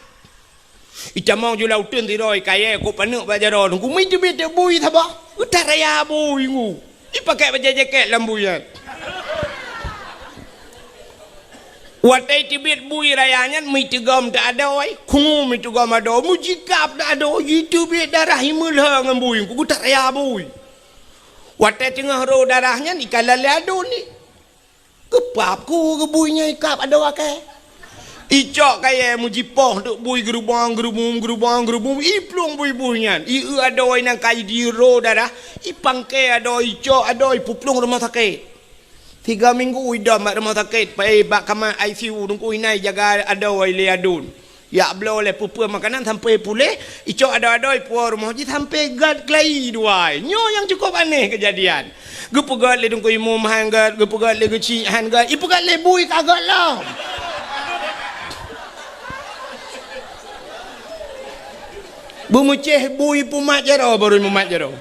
Itamong ju lam uteuen sidroe, ikayèe kok paneuk bak jaroe Teungku, mi teubiet bui saboh. That raya bui Teungku. Ipakèk bajèe jakèt lam bui nyan. Watèe teubiet bui raya nyan, mi teugom that adoe, khungu mi teugom adoe, meujitab that adoe, jiteubiet darah imeulhö ngon bui Teungku, that raya bui. Watèe teungoh rô darah nyan, ikalon lé aduen nyan. Geupap ku keu bui nyan ikab adoe kèe. Icok kayèe meujipoh teuk bui geurubong, geurubong, geurubong, geurubong, iplueng bui-bui nyan. Ieu adoe nyang ka jidiro darah, ipangkèe adoe, icok adoe, ipeuplueng rumoh sakét. Tiga minggu idong bak rumoh sakét, pai bak kama I C U Teungku, inan ijaga adoe lé aduen. Jak bloe lé peue-peue makanan sampoe puléh, icok adoe-adoe ipuwoe rumoh jih sampoe göt keulayi dua. Nyoe nyang cukôp aneh keujadian. Geupeugöt lé Teungku Imum han göt, geupeugöt lé Geuchik han göt, ipeugöt lé bui ka göt lom. Beumeucéh bui pumat jaroe, barô mumat jaroe.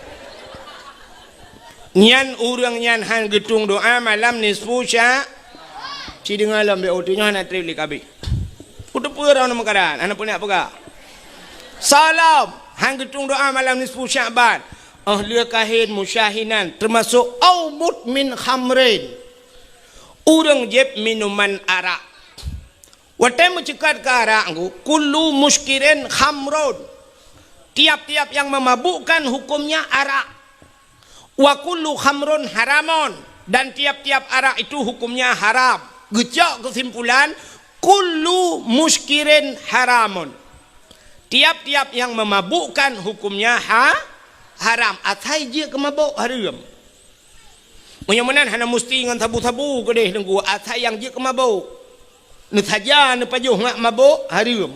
Nyan ureueng nyan han geutueng doa malam nisfu Sya-, ci deungoe lom, bèk uteunyoe hana trép lé kabeh. Uteupeue droeneuh meukaran, hana peue neuk peugah. Salam, han geutueng doa malam nisfu Sya'ban. Oh lheueh kahén musyahinan, teumasok au mudmin khamrin. Ureueng jieb minuman arak. Watèe meuceukat keu arak Teungku, kullu muskirin khamrun. Tiap-tiap yang memabukkan hukumnya arak. Wa kullu khamrun haramun. Dan tiap-tiap arak itu hukumnya haram. Geucok keusimpulan, kullu muskirin haramun. Tiap-tiap yang memabukkan hukumnya ha-, haram. Asai jeuet keu mabök, hareuem. Meunyoe meunan hana musti ngon sabu-sabu keudeh Teungku, asai nyang jeuet keu mabök. Neusaja neupajoh ngat mabök, hareuem.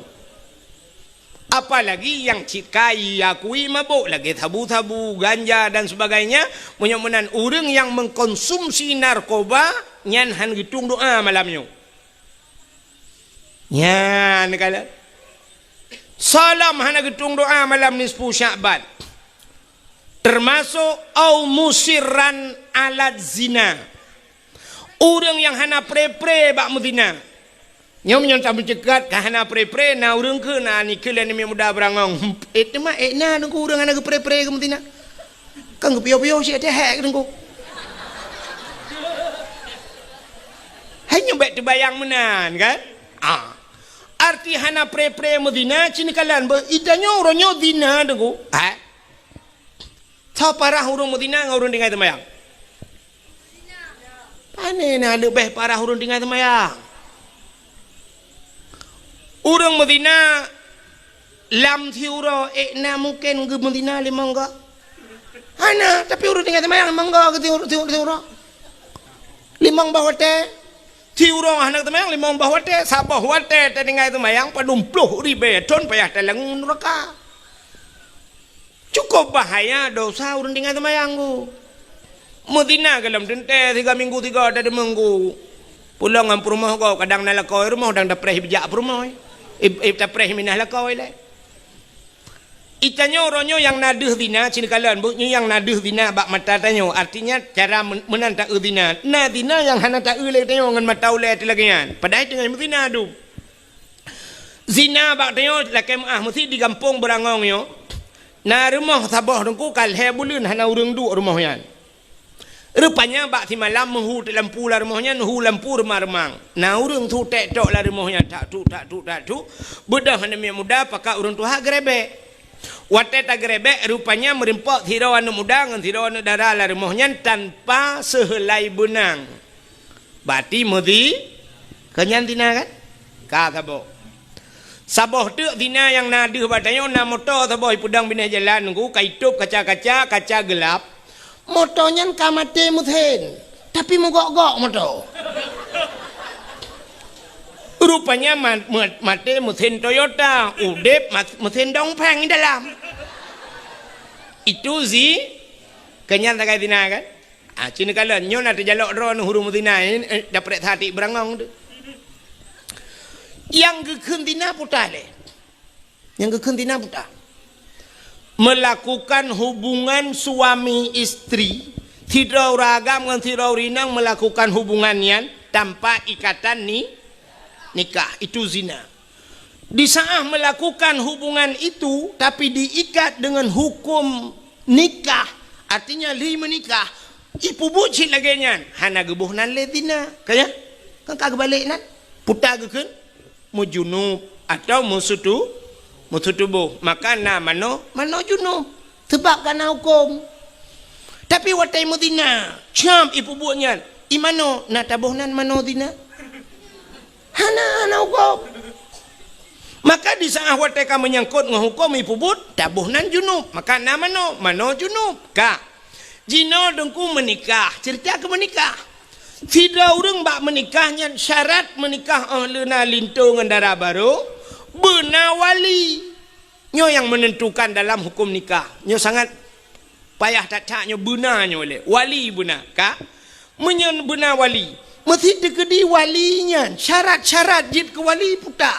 Apalagi nyang cit ka iakui mabök lagèe sabu-sabu, ganja dan sebagainya, meunyoe meunan ureueng nyang mengkonsumsi narkoba nyan han geutueng doa malam nyoe. Nyan kala. Salam hana geutueng doa malam nisfu Sya'ban. Teumasok au musirran ala zina. Ureueng nyang hana pré-pré bak meuzina. Nyoe meunyoe tameuceukat ka hana pré-pré, na ureueng keu na nikeue lé aneuk muda beurangong. Eh, teuma eh na Teungku ureueng hana geupré-pré keu meuzina. Kan geupiôh-piôh cit teuhek Teungku. Hai nyoe bèk teubayang meunan kan? Ah. Arti hana pré-pré meuzina cit neukalon beu, i tanyoe uroe nyoe zina Teungku. Ha? Soe parah ureueng meuzina ngon ureueng tinggai seumayang? Pane na leubeh parah ureueng tinggai seumayang. Ureueng meuzina lam siuroe, eh, na mungken geumeuzina limong goe? Hana, tapi ureueng tinggai seumayang limong goe geusiuroe, siuroe. Limong boh watèe. Siuroe hana seumayang limong boh watèe, saboh watèe tatinggai seumayang padum ploh ribèe thon payah talangue nuraka. Cukôp bahaya dosa ureueng tinggai seumayang Teungku. Meuzina golom teuntèe siga minggu siga tadeungoe Teungku. Pulang ngon peurumoh gob kadang na lakoe rumoh dang tapreh bijak peurumoh. Ib-, ib tapreh minah lakoe lé. Itanyoe uroe nyoe nyang na deuh zina, sinoe kalon, buet nyoe nyang na deuh zina bak mata tanyoe. Artinya, cara men-, meunan taeu zina. Na zina nyang hana taeu lé tanyoe ngon mata ulée teuh lagée nyan. Padahai teungoh meuzina dum. Zina bak tanyoe lakée meuáh meusi di gampông Beurangong nyoe. Na rumoh saboh teungku ka lhée buleuen hana ureuëng duek rumoh nyan. Rupanya bak simalam meuhu teuk lampu lam rumoh nyan, hu lampu reumang-reumang. Na ureuëng su tek tok lam rumoh nyan, tak tuk, tak tuk, tak tuk. Beudôh aneuk miet muda pakat ureuëng tuha geurebek. Watée tageurebek, rupanya meurimpok sidroe aneuk muda ngon sidroe aneuk dara lam rumoh nyan tanpa seuheulai beunang. Bati meuzi, keunyan zina kan? Ka saboh. Saboh teuk zina nyang na deuh bak tanyoe na moto saboh ipeudong binéh jalan nunggu ka itôb kaca-kaca, kaca geulap. Moto nyan ka maté meusén, tapi meugok-gok moto. Rupanya ma-, ma-, maté meusén Toyota, udeb ma-, meusén Dongfeng di dalam. Itu zi-, keunyan sagai zina kan? Ah, sinoe kalon, nyoe na teujalok droeneuh ureuëng meuzina, eh, eh, daprek satik Beurangong tu. Nyang geukheun zina peue lé. Nyang geukheun zina peue? Melakukan hubungan suami istri, sidroe ureuëng agam ngon sidroe ureuëng inong melakukan hubungan nyan tanpa ikatan ni-, nikah, itu zina. Di saat melakukan hubungan itu, tapi diikat dengan hukum nikah, artinya lheueh meunikah, ipeubuet cit lagée nyan, hana geuboh nan lé zina. Ka nyan? Kan ka geubalek nan? Peue geukheun? Meujunub atau meusutu-, meusutuboh. Maka na manoe, manoe junub. Sabab ka na huköm. Tapi watée meuzina, cam ipeubuet nyan, i manoe na taboh nan manoe zina? Hana, hana huköm. Maka di saat watée ka meunyangkot ngon huköm ipeubuet, taboh nan junub. Maka na manoe, manoe junub. Ka. Jinoe teungku meunikah, ceurita keu meunikah. Sidroe ureuëng bak meunikah nyan syarat meunikah óh lheueh na linto ngon dara barô, beuna wali. Nyoe nyang meunentukan dalam huköm nikah. Nyoe sangat payah that-that nyoe beuna nyoe lé. Wali beuna, ka? Meunyoe beuna wali, meusi teukeudi wali nyan syarat-syarat jeuet keu wali peue?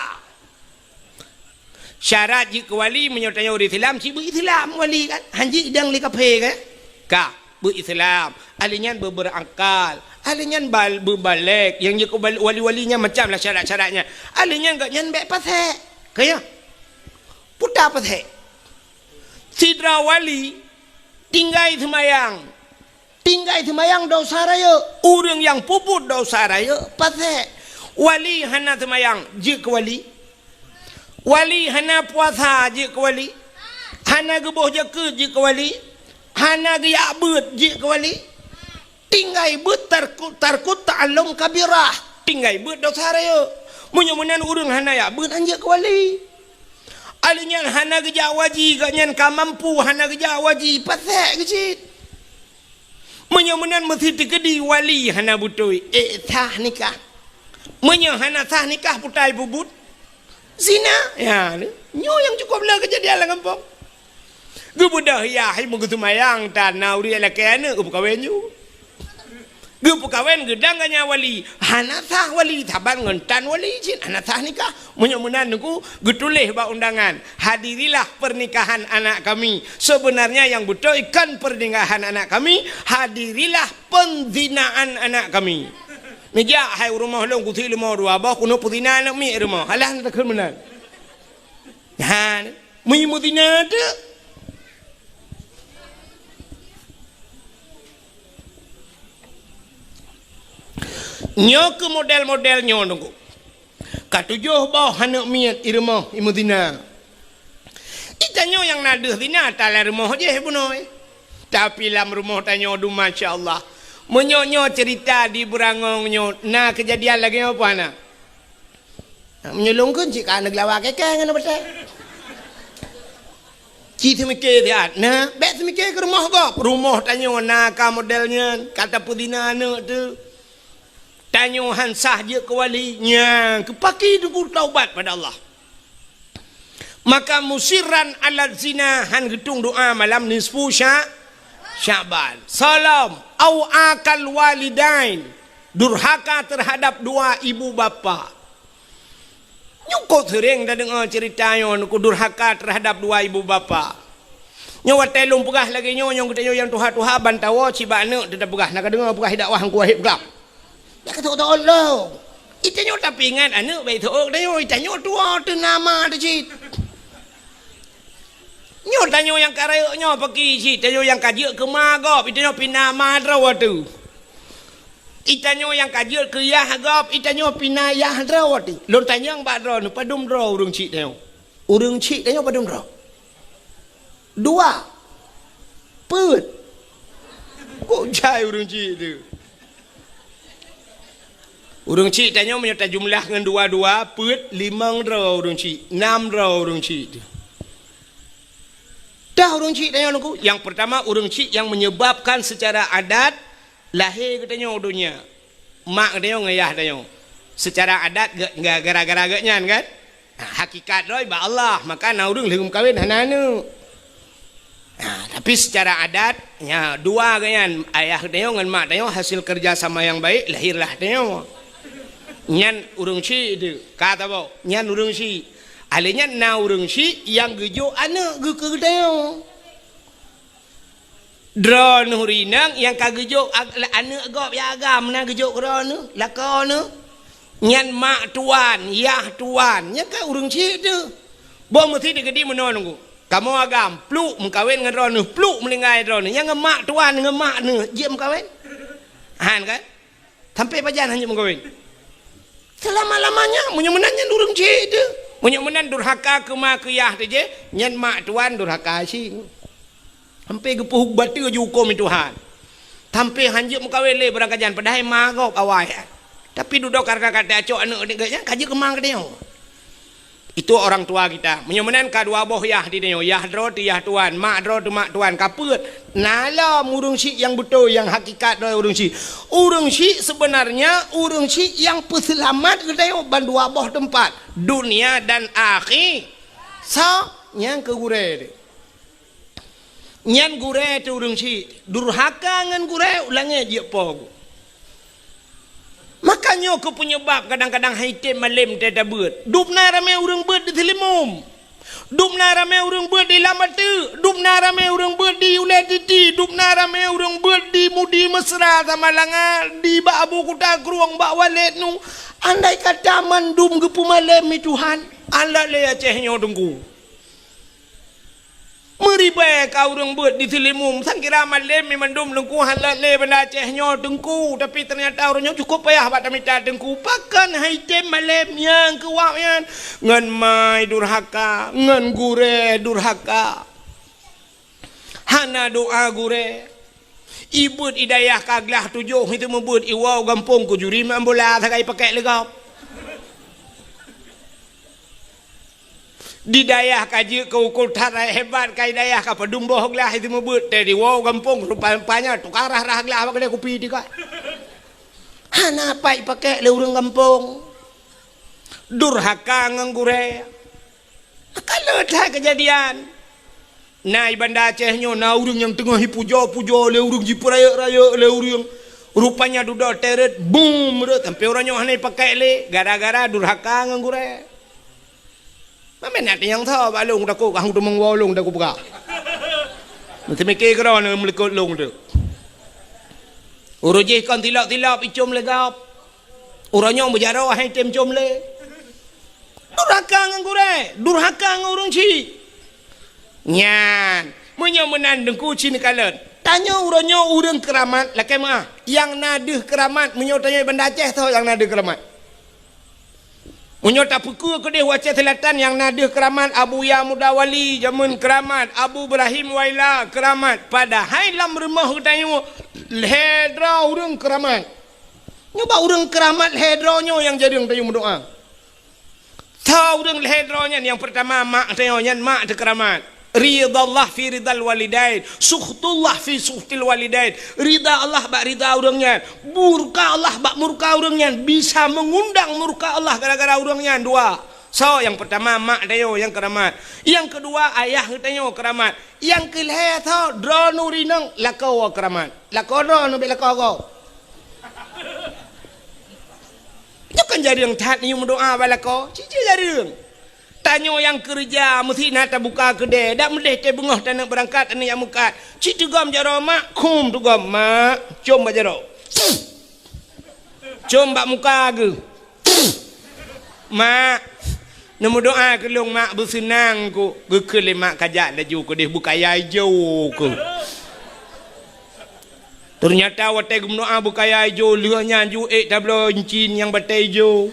Syarat jeuet keu wali meunyoe tanyoe ureuëng Islam, cit beu-Islam wali kan? Han jeuet idong lé kafé kan? Ka, beu-Islam. Ahli nyan beu-, beurakal. Ahli nyan bal-, beubalek. Nyang jeuet keu bal-, wali-wali nyan macam lah syarat-syarat nyan. Ahli nyan gobnyan bék pasék. Ka ya? Peue pasék. Sidroe wali tinggai seumayang. Tinggai seumayang desya rayeuk. Ureuëng nyang peubuet desya rayeuk pasék. Wali hana seumayang, jeuet keu wali. Wali hana puasa, jeuet keu wali. Hana geuboh zakeuet, jeuet keu wali. Hana geujak beuet, jeuet keu wali. Tinggai beuet tarku-, tarkut ta'allum kabirah. Tinggai beuet desya rayeuk. Meunyoe meunan ureuëng hana jak beuet, han jeuet keu wali. Ahli nyan hana geujak waji, gobnyan ka mampu hana geujak waji, pasék geucit. Meunyoe meunan meusi teukeudi wali hana beutôi, ék sah nikah. Meunyoe hana sah nikah, peue ipeubuet? Zina. Ya, nyoe nyang cukup le keujadian lam gampông. Geubeudôh yah hai meugeuseumayang tan na ureuëng lakée aneuëk geupeukawen ju. Geupeukawen geudang ganya wali, hana sah wali saban ngon tan wali cit hana sah nikah. Meunyoe meunan teungku geutuléh bak undangan, "Hadirilah pernikahan anak kami." Sebenarnya yang beutôi kon pernikahan anak kami, "Hadirilah penzinaan anak kami." Neujak hai u rumoh lôn kusi leumo dua boh keuneuk peuzina aneuk miet rumoh. Alah takheun meunan. Ha, meunyoe meuzina teuk. Nyoe keuh model-model nyoe teungku. Ka tujoh boh aneuk miet i rumoh i meuzina. Itanyoe nyang na deuh zina ata lam rumoh jih bunoe. Tapi lam rumoh tanyoe dum masya Allah. Meunyoe nyoe ceurita di Beurangong nyoe na keujadian lagée nyoe peue hana? Meunyoe lôn kheun cit ka aneuk lawa keke ngon aneuk beutée. Ci seumike siat, nah, bék seumike keu rumoh gob. Rumoh tanyoe na ka model nyan, ka tapeuzina aneuk teuh. Tanyoe han sah jeuet keu wali, nyan keu paki teungku taubat pada Allah. Maka musirran ala zina han geutung doa malam nisfu Sya-, Sya'ban. Salam au akal walidain, durhaka terhadap dua ibu bapa. Nyoe Kok seuréng tadeungoe ceurita nyoe, Teungku, durhaka teuhadab dua ibu bapa. Nyoe watée lôn peugah lagée nyoe, nyoe geutanyoe nyang tuha-tuha ban tawoe cit bak aneuk teuh tapeugah, "Na kadeungoe peugah dakwah Teungku Wahib Glab." Dak ka teuôt-teuôt lom. Itanyoe tapeuingat aneuk bék teuôt, tanyoe itanyoe tuwoe teuh na ma teuh cit. Nyoe tanyoe nyang ka rayeuk nyoe paki cit, tanyoe nyang ka jeuet keu ma gob, itanyoe pih na ma droe teuh. Itanyoe nyang ka jeuet keu yah gob, itanyoe pih na yah droe teuh. Lôn tanyong bak droeneuh, padum droe ureuëng chik tanyoe? Ureuëng chik tanyoe padum droe? Dua. Peuet. Kok jai ureuëng chik teuh? Ureuëng chik tanyoe meunyoe tajumlah ngon dua-dua, peuet, limong droe ureuëng chik, nam droe ureuëng chik teuh. Dah ureuëng chik tanyoe, Teungku, nyang peurtama ureuëng chik nyang menyebabkan secara adat lahé geutanyoe u donya. Mak geutanyoe ngon yah tanyoe. Secara adat ge-, ge-, gara-gara geuhnyan kan? Ha, hakikat droe bak Allah, maka na ureuëng lheueh meukawen hana aneuk. Ha, tapi secara adat, nya dua geuhnyan, ayah tanyoe ngon mak tanyoe hasil kerja sama nyang baik, lahirlah tanyoe. Nyan ureuëng chik teuh, ka tabok, nyan ureuëng chik. Alé nyan na ureuëng chik nyang geujok aneuk geu-, keu geutanyoe. Droeneuh rinong nyang ka geujok ag-, aneuk gob nyang agam na geujok keu droeneuh, lakoe neuh. Nyan mak tuan, yah tuan, nyan kan ureuëng chik teuh. Boh meusi teukeudi meunoe, Teungku. Kamoe agam, pluk meukawen ngon droeneuh, pluk meuninggai droeneuh. Nyang ngon mak tuan, ngon mak neuh, jeuet meukawen? Han kan? Sampai pajan hana meukawen? Selama-lamanya, meunyoe meunan nyan ureuëng chik teuh. Meunyoe meunan durhaka keu ma keu yah teuh jih, nyan mak tuan durhaka cit. Sampai geupeubateue ju huköm Tuhan. Sampai hanjeuet meukawen lé barangkajan, padahai ma gob awai. Tapi dudoe karena ka tacok aneuk geutanyoe nyan, ka jeuet keu ma geutanyoe. Itu orang tua kita. Meunyoe meunan ka dua boh yah di tanyoe, yah droe teuh yah tuan, mak droe teuh mak tuan, ka peuet. Na lom ureuëng chik nyang beutôi, nyang hakikat droe ureuëng chik. Ureuëng chik sebenarnya ureuëng chik nyang peuseulamat geutanyoe ban dua boh teumpat, dunia dan akhi-, sa-, nyang keu gurée teuh. Nyan gurée teuh ureuëng chik, durhaka ngon gurée, u langét jeuet po geuh. Maka nyoe keuh peunyebab kadang-kadang han item malem teutabeuet. Dum na ramé ureuëng beuet di Seulimum. Dum na ramé ureuëng beuet di Lam Ateuk. Dum na ramé ureuëng beuet di Ulée Titi. Dum na ramé ureuëng beuet di Mudi Mesra, Samalanga, di bak Abu Kuta Krueng, bak Walét nu. Andai kata mandum geupeumalem lé Tuhan, alat lé Aceh nyoe Teungku. Meuribée ka ureuëng beuet di Seulimum, sang kira malem mandum Teungku, han lé Banda Aceh nyoe Teungku, tapi teunyata ureuëng nyoe cukup payah bak tamita Teungku. Pakon han item malem nyang keu wak nyan? Ngon mai durhaka, ngon gurée durhaka. Hana doá gurée. Ibeuet idayah ka glah tujoh, itu meubeuet iwoe gampông kujuri mak bola sagai pakek lé gob. Di dayah ka jeuet keu ukeue that hebat, ka idayah ka padum boh glah itu meubeuet, teuh diwoe gampông rupa-rupanya tukang rhah-rhah glah bak keude kupi teuka. Hana pat ipakek lé ureuëng gampông. Durhaka ngon gurée. Ka le that keujadian. Na i Banda Aceh nyoe na ureuëng nyang teungoh ipujoe-pujoe lé ureuëng, jipeurayeuk-rayeuk lé ureuëng. Rupanya dudoe teuret, bum, rot sampai uroe nyoe hana ipakek lé gara-gara durhaka ngon gurée. Mamén na teunyang tho bak lôn takot, kah teumong woe lôn takot peugah. Meuteumike keudroe neuh meulikot lôn teuh. Uroe jih kon tilop-tilop icom lé gob. Uroe nyoe meujaroe hai tem com lé. Durhaka ngon gurée, durhaka ngon ureuëng chik. Nyan, meunyoe meunan Teungku ci neukalon. Tanyoe uroe nyoe ureuëng keuramat lakée meuah. Nyang na deuh keuramat meunyoe tanyoe Banda Aceh tho nyang na deuh keuramat. Meunyoe tapeukeue keudeh u Aceh Selatan nyang na deuh keuramat, Abuya Muda Wali jameun keuramat, Abu Ibrahim Waila keuramat, padahai lam rumoh geutanyoe lhée droe ureuëng keuramat. Nyoe bak ureuëng keuramat lhée droe nyoe nyang jareueng tanyoe meudoá. Tho ureuëng lhée droe nyan, nyang peurtama mak tanyoe nyan, mak teuh keuramat. Ridallah fi ridal walidain, sukhtullah fi sukhtil walidain. Rida Allah bak rida ureuëng nyan, murka Allah bak murka ureuëng nyan, bisa meungundang murka Allah gara-gara ureuëng nyan dua. Soe nyang peurtama mak tanyoe nyang keuramat. Nyang keudua ayah geutanyoe keuramat. Nyang keulhée tho droeneuh rinong lakoe keuramat. Lakoe droeneuh bék lakoe gob. Nyoe kan jareueng that neuyue meudoa bak lakoe. Cit-cit jareueng. Tanyoe nyang keureuja meusti na tabuka keudè, dak meudeh teubeungoh taneuk beurangkat, taneuk jak meukat. Cit teugom jaroe mak, khum teugom, "Mak, com bak jaroe. Com bak muka geuh. Mak, neumeudoa keu lôn, Mak, beuseunang keu." Geukheun lé mak, "Kajak laju keudeh, beukaya ijo keuh." Teunyata watèe geumeudoa beukaya ijo, lheueh nyan ju ék tabloe incin nyang batèe ijo.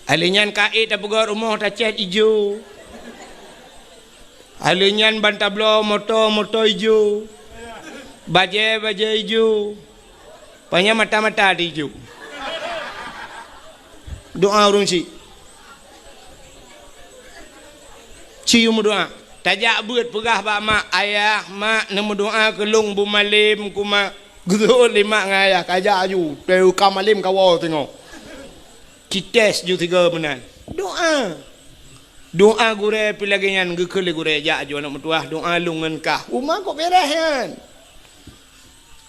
Alheuh nyan ka ék tapeugöt rumoh tacèt ijo. Alheuh nyan ban tabloe moto, moto ijo. Bajèe, bajèe ijo. Panyang mata-mata di ijo. Doa ureueng chik. Ci yue meudoa. Tajak beuet peugah bak mak, "Ayah, mak, neumeudoa keu lôn beumalém keu mak." Geuseuôt lé mak ngon ayah, "Kajak aju, teuka malém kawoe singoh." Cités ju sigoe meunan. Doa. Doa gurèe pih lagèe nyan, geukheun lé gurèe, "Jak aju aneuk meutuah, doa lôn ngon kah." Uma kok bèrèh nyan.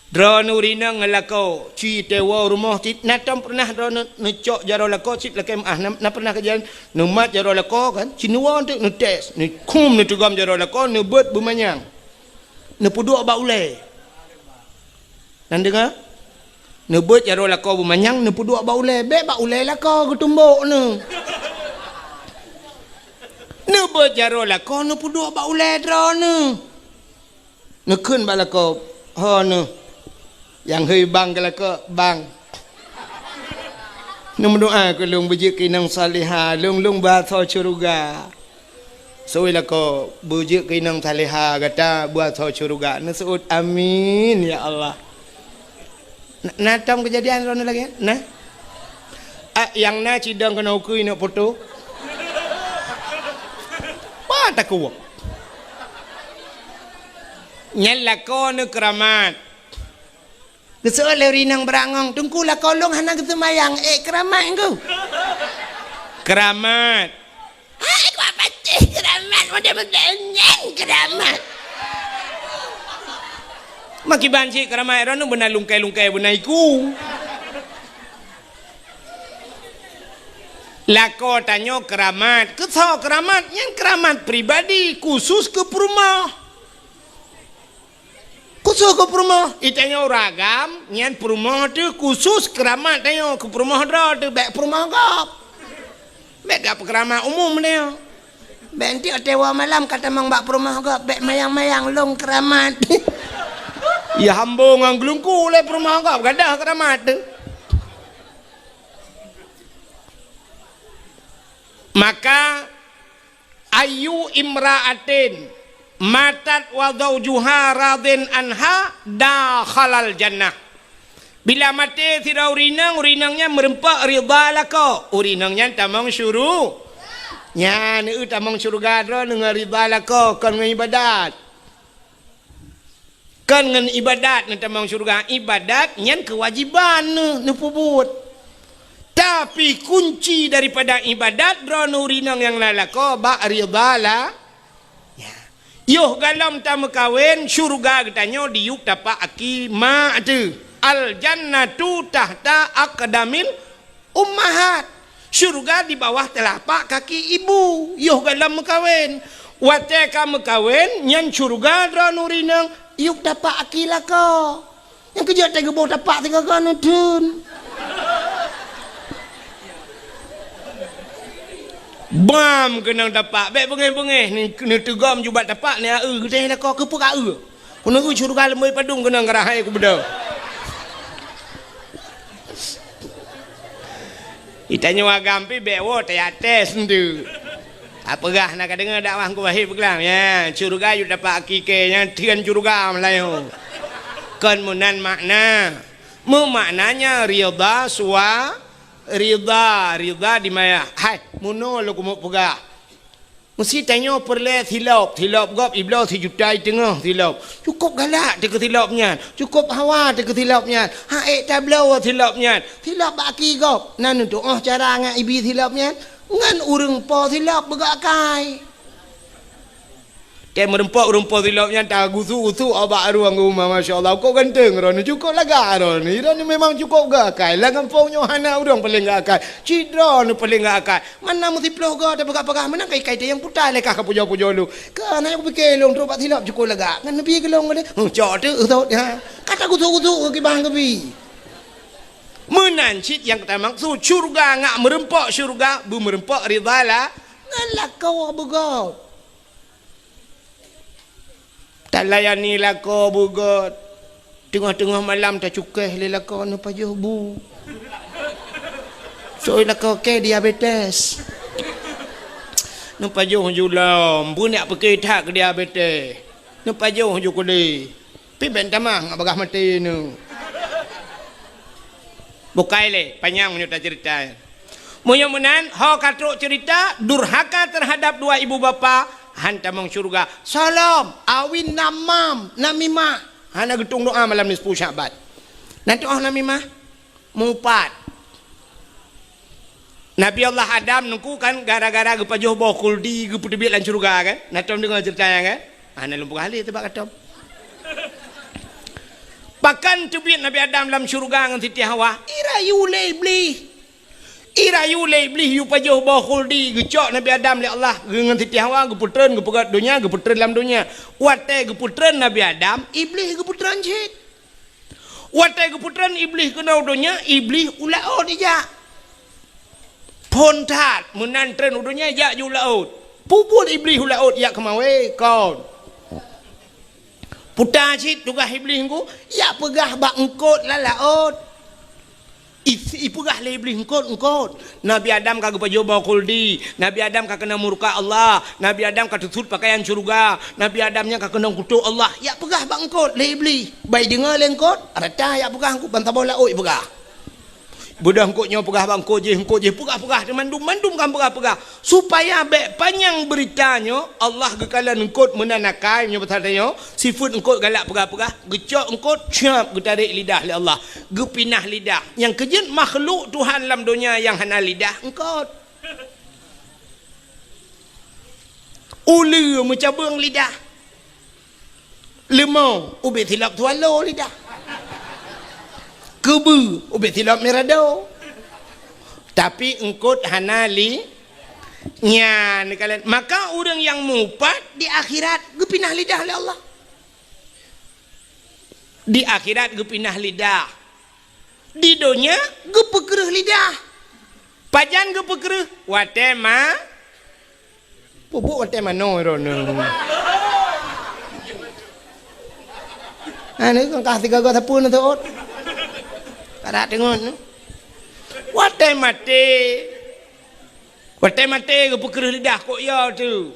Droeneuh ureueng inong ngon lakoe, ci teuwoe rumoh cit, na tom peureunah droeneuh neucok jaroe lakoe cit lakèe meu'ah, na, na peureunah kejadian neumat jaroe lakoe kan, ci neuwoe teuk neutés, neukhum neuteugom jaroe lakoe, neubeuet beumanyang. Neupeuduek bak ulèe. Na deungö? Neubeuet jaroe lakoe beumanyang, neupeuduek bak ulèe, bèk bak ulèe lakoe geutumbok neuh. Neubeuet jaroe lakoe, neupeuduek bak ulèe droeneuh. Neukheun bak lakoe, "Ho neuh, nyang hôi bang keu lakoe, bang. Neumeudoa keu lôn beujeuet keu inong salihah, lôn, lôn beuasoe syeuruga." Seuôt lakoe, "Beujeuet keu inong salihah gata beuasoe syeuruga." Neuseuôt, "Amin, ya Allah." Na, na tom keujadian droeneuh lagèe nyan? Na? Ah, nyang na cidong keunoe ukui neuk poto. Bah takuwok. Nyan lakoe neuh keuramat. Geuseuôt lé ureueng inong beurangong, "Teungku, lakoe lôn hana geuseumayang, ék keuramat ngku." Keuramat. Hai, kuat patéh keuramat, model-model nyan keuramat. Makiban cit keuramat, droeneuh beuna lungkai-lungkai beuna iku. Lakoe tanyoe keuramat, keusoe keuramat, nyan keuramat pribadi, khusus keu peurumoh. Khusus keu peurumoh, i tanyoe ureueng agam, nyan peurumoh teuh khusus keuramat tanyoe, keu peurumoh droe teuh, bèk peurumoh gob. Bèk gak peukeuramat umum tanyoe. Bèk enteuk watèe woe malam ka tamong bak peurumoh gob, bèk mayang-mayang lôn keuramat. Ya hambo ngon geulungku lé peurumoh gob, gadôh keuramat teuh. Maka, "Ayyu imra'atin matat wa zaujuha radin anha dakhalal jannah." Bila maté sidroe ureueng inong, ureueng inong nyan meureumpok ridha lakoe, ureueng inong nyan tamong syuru-, nyan, eu, tamong syeuruga droeneuh ngon ridha lakoe, kon ngon ibadat. Kon ngon ibadat neutamong syeuruga, ibadat nyan keuwajéban neuh neupeubuet. Tapi kunci daripada ibadat droeneuh ureueng inong nyang na lakoe bak ridha la-, ya. Yoh gohlom tameukawen, syeuruga geutanyoe diyueb tapak aki mak teuh. Al jannatu tahta aqdamil ummahat. Syeuruga di bawah teulapak kaki ibu, yoh gohlom meukawen. Watèe ka meukawen, nyan syeuruga droeneuh ureueng inong, yueb tapak aki lakoe. Nyang keujeuet teuh geuboh tapak sigoe-goe neutheun. Bam keunong tapak, bèk beungéh-beungéh, ni, neuteugom ju bak tapak, ni, eu, geudeh lakoe, keupeue ka eu. Keuneuk syeuruga leumoi padum keunong geurahai kubeudôh. Itanyoe agam pih bèk woe teuyates nteuk. Tapeugah na ka deungoe dakwah Teungku Wahid peugah, ya, syeuruga yue dapat hakiki nyan theun syeuruga meulayeue. Kon meunan makna. Meumaknanya ridha sua-, ridha, ridha di maya. Hai, meunoe lôn keumeung peugah. Meusi tanyoe peureulèe silop, silop gob ibloe sijuta i teungoh silop. Cukôp galak teuh keu silop nyan, cukôp hawa teuh keu silop nyan. Hak ék tabloe silop nyan. Silop bak aki gob, na neutuoh cara ngon ibi silop nyan. Ngon ureueng po silop beugok akai. Keu meureumpok-reumpok silop nyan tagusu-gusu bak ruang uma, masya Allah, kok ganteng droeneuh, cukôp lagak droeneuh. Droeneuh memang cukôp geuakai. Lam gampông nyoe hana ureueng paléng geuakai. Cit droeneuh paléng geuakai. Mana meusiplôh goe tapeugah-peugah, meunan kai-kai teuh nyang putai lé kah ka pujoe-pujoe lôn. Ka na nyang kupiké lôn trok bak silop cukôp lagak. Ngon neubi keu lôn ngon lé. Huh, cok teuk, eusôt, ha. Ka tagusu-gusu keu kibang keubi. Meunan cit nyang tamaksud syeuruga ngat meureumpok syeuruga, beumeureumpok ridha la-, ngon lakoe beugôt. Talayani lakoe beugôt. Teungoh-teungoh malam tacukéh lé lakoe neupajoh bu. Soe lakoe kèe diabetes. Neupajoh ju lom, beunyak peuké that keu diabetes. Neupajoh ju keudéh. Pih bèk tamah ngat bagaih maté nyoe. Bukai lé, panyang meunyoe taceurita. Meunyoe meunan, ho ka trok ceurita, durhaka teuhadab dua ibu bapa, han tamong syeuruga. Salom, awin namam, namimah. Hana geutueng doa malam nisfu Sya'ban. Na tu'oh namimah? Mupat. Nabi Allah Adam nungku kan gara-gara geupajoh boh khuldi geupeuteubiet lam syeuruga kan? Na tom deungoe ceurita nyan kan? Ah, na lôn peugah lé teuh bak katom. Pakon teubiet Nabi Adam lam syeuruga ngon Siti Hawa? Irayu lé Iblih. Irayu lé Iblih yue pajoh boh khuldi geucok Nabi Adam lé Allah ngon Siti Hawa geupeutreun geupeugöt donya geupeutreun lam donya. Watèe geupeutreun Nabi Adam, Iblih geupeutreun cit. Watèe geupeutreun Iblih keunoe donya, Iblih u laôt ijak. Phôn that, meunan treun u donya ijak ju u laôt. Peue buet Iblih u laôt ijak keumawé? Kon. Puta cit tugaih Iblih nungku, ijak peugah bak eungkôt lam laôt. I-, ipeugah lé Iblih, "Eungkôt, eungkôt. Nabi Adam ka geupajoh boh khuldi. Nabi Adam ka keunong murka Allah. Nabi Adam ka teusut pakaian syeuruga. Nabi Adam nyan ka keunong kutok Allah." Ijak peugah bak eungkôt lé Iblih. Bai deungoe lé eungkôt, rata ijak peugah eungkôt ban saboh laôt ipeugah. Beudôh eungkôt nyoe peugah bak eungkôt jéh, eungkôt jéh peugah-peugah, mandum-mandum kan peugah-peugah. Supaya bèk panyang beurita nyoe, Allah geukalon eungkôt meunan akai nyoe pasal tanyoe, sifeuet eungkôt galak peugah-peugah, geucok eungkôt, cap, geutarek lidah lé Allah, geupinah lidah. Nyang keujeuet makhluk Tuhan lam donya nyang hana lidah, eungkôt. Uleue meucabeueng lidah. Leumo ubé silop swallow lidah. Keubeue ubé silop mirado. Tapi eungkôt hana li-, nyan kalian. Maka ureueng nyang mupat di akhirat geupinah lidah lé Allah. Di akhirat geupinah lidah. Di donya geupeukreuh lidah. Pajan geupeukreuh? Watèe ma-, pupuk watèe manoe droeneuh. Anu kan kah tiga gak sapeue na teuôt. Kada teungon. Watèe maté. Watèe maté geupeukreuh lidah kok ya tu.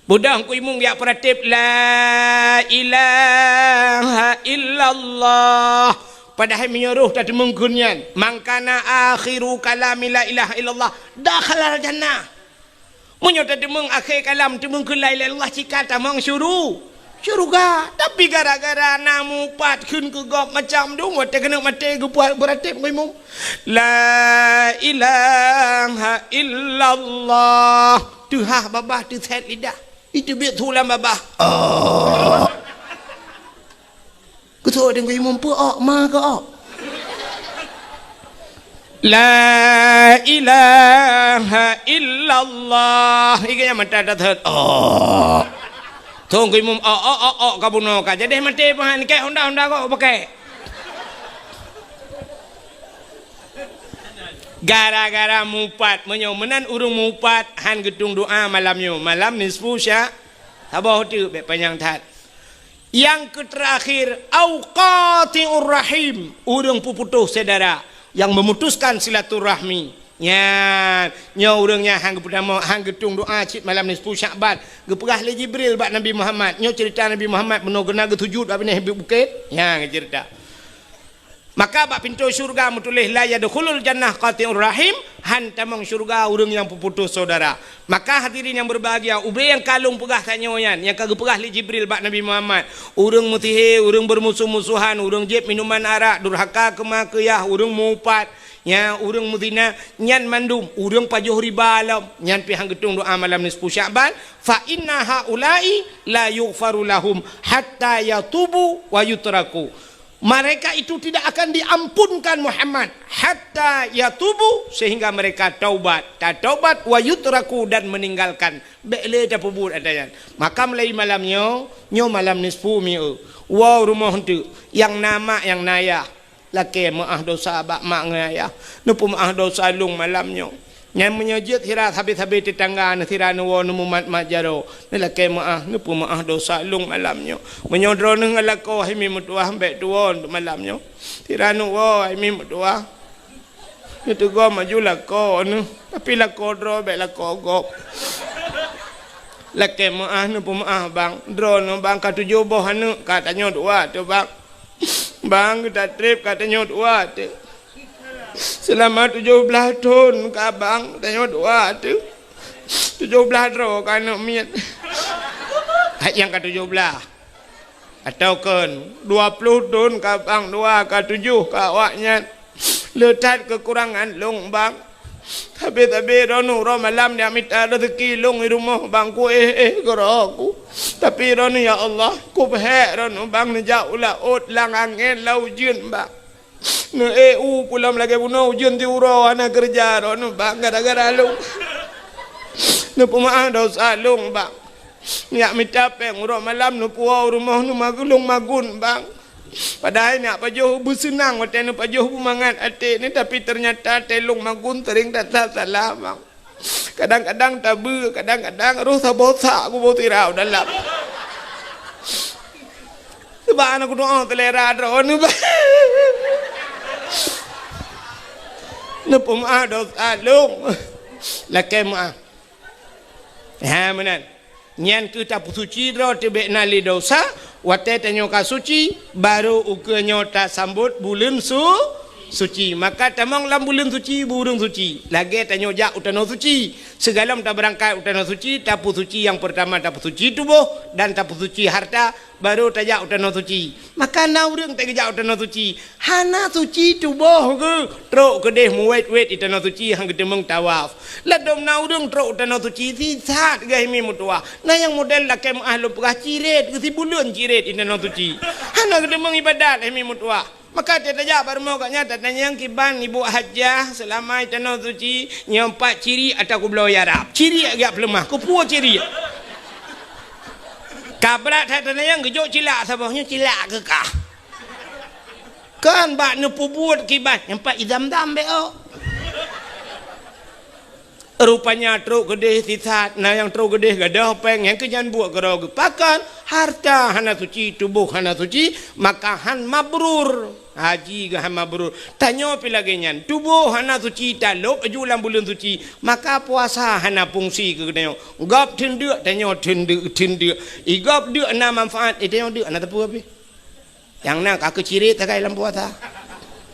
Beudôh Teungku Imum jak peuratéb, "La ilaha illallah." Padahai meunyoe roh tateumeung kheun nyan, "Man kana akhiru kalami la ilaha illallah, dakhalal jannah." Meunyoe tateumeung akhé kalam teumeung kheun la ilaha illallah, cit ka tamong syuru-, syeuruga. Tapi gara-gara na mupat kheun keu gob macam dum, watèe keuneuk maté geupeuratéb Teungku Imum, "La ilaha illallah." Teuhah babah teusét lidah. Iteubiet su lam babah. Oh. Keusoe Teungku Imum peue ok, ma keu ok. La ilaha illallah. Iga nyang mata dah thot. Oh. Teungku Imum ok, ok, ok, ok, ka bunoe ka. Jadi maté pahan kek honda-honda kok pakai. Gara-gara mupat, meunyoe meunan ureueng mupat han geutueng doa malam nyoe, malam nisfu sya-, saboh teuk bèk panyang that. Nyang keuterakhir, au qati'ur rahim, ureueng peuputôh syedara, nyang memutuskan silaturahmi. Nyan, nyoe ureueng nyang han geupeutamong, han geutueng doa cit malam nisfu Sya'ban. Geupeugah lé Jibril bak Nabi Muhammad, nyoe ceurita Nabi Muhammad bunoe geuneuk geusujut bak binéh bukét. Nyan ceurita. Maka bak pintoe syeuruga meutuléh, "La yadkhulul jannah qati'ur rahim," han tamong syeuruga ureueng nyang peuputôh syedara. Maka hadirin nyang berbahagia, ubé nyang ka lôn peugah tanyoe nyan, nyang ka geupeugah lé Jibril bak Nabi Muhammad, ureueng meusihé, ureueng beurmusoh-musohan, ureueng jieb minuman arak, durhaka keu ma keu yah, ureueng mupat, Nya ureuëng meuzina, nyan mandum ureuëng pajoh riba lom, nyan pih han geutueng doa malam nisfu Sya'ban, fa inna haula'i la yughfaru lahum hatta yatubu wa yutraku. Mereka itu tidak akan diampunkan Muhammad hatta yatubu, sehingga mereka taubat, tataubat, wa yutraku, dan meninggalkan. Bék lé tapeubuet ata nyan. Maka mulai malam nyoe, nyoe malam nisfu mieu. Woe rumoh eunteuk, nyang na mak, nyang na yah. Lakée meuáh dosa bak mak ngon ayah. Neupeumeuáh dosa lôn malam nyoe. Nyan meunyoe jeuet sira sabe-sabe teutangga, neusira neuwoe neumumat-mat jaroe. Neulakée meuáh, neupeumeuáh dosa lôn malam nyoe. Meunyoe droeneuh ngon lakoe hai mi meutuwah, bék tuwoe malam nyoe. Sira neuwoe hai mi meutuwah. Neuteugom aju lakoe neuh, tapi lakoe droe bék lakoe gob. Lakée meuáh neupeumeuáh bang, droeneuh bang ka tujoh boh aneuëk ka tanyoe dua teuh bang. Bang geuta treb ka tanyoe dua teuh. Seulama tujoh blaih thon ka bang tanyoe dua teuh. Tujoh blaih droe ka aneuëk miet. Hai nyang ka tujoh blaih. Atawa kon dua ploh thon ka bang dua ka tujoh ka awaknyan. Le that keukurangan lôn bang. Sabe-sabe droeneuh uroe malam jak mita reuzeki lôn i rumoh bang, kuéh-éh keudroe ku. Tapi droeneuh ya Allah, kubeuhék droeneuh bang neujak u laôt lam angén lam ujeuen bang. Neuék u pulam lagée bunoe ujeuen siuroe hana keureuja droeneuh bang gara-gara lôn. Neupeumeuáh dosa lôn bang. Jak mita péng uroe malam neupuwoe u rumoh neumagun lôn magun bang. Padahai neujak pajoh beuseunang watée neupajoh beumangat até neuh, tapi teunyata watée lôn magun seuring that salah bang. Kadang-kadang tabeue, kadang-kadang roh saboh sak kuboh sira u dalam. Sabab hana kudoa seulera droeneuh bang. Neupeumeuáh dosa lôn. Lakée meuáh. Ha meunan. Nyan keuh tapeusuci droe teuh bék na lé dosa, watée tanyoe ka suci, barô ukeue nyoe tasambot buleuen su-, suci. Maka tamong lam buleuen suci, bu ureuëng suci. Lagée tanyoe jak u tanoh suci. Sigohlom tabeurangkat u tanoh suci, tapeusuci nyang peurtama tapeusuci tuboh dan tapeusuci harta, barô tajak u tanoh suci. Maka na ureuëng teuk geujak u tanoh suci, hana suci tuboh geuh, trok keudeh meuwét-wét i tanoh suci han geuteumeung tawaf. Ladôm na ureuëng trok u tanoh suci sisat geuh hai mi meutuwah. Na nyang model lakée meuáh lôn peugah cirét geuh sibuleuen cirét i tanoh suci. Hana geuteumeung iébadat hai mi meutuwah. Maka watée tajak bak rumoh gobnyan tatanyong kiban ibu hajah seulama i tanoh suci, nyoe pat cirét atawa kubloe ya rab. Cirét geujak peuleumah, keupeue cirét? Ka brat that tatanyong geujok cilak saboh nyoe cilak keu kah. Kan bak neupeubuet kiban, nyang pat i Zam-Zam bék ôk. Rupanya trok keudeh sisat, na nyang trok keudeh gadôh péng, nyang keu nyan buet keudroe geuh. Pakon? Harta hana suci, tuboh hana suci, maka han mabrur. Haji geuh han mabrur. Tanyoe pih lagée nyan, tuboh hana suci, talôb aju lam buleuen suci, maka puasa hana fungsi keu geutanyoe. Gob theun deuk, tanyoe theun deuk, theun deuk. I gob deuk na manfaat, i tanyoe deuk hana teupeu pih. Nyang na ka keuh cirét sagai lam puasa.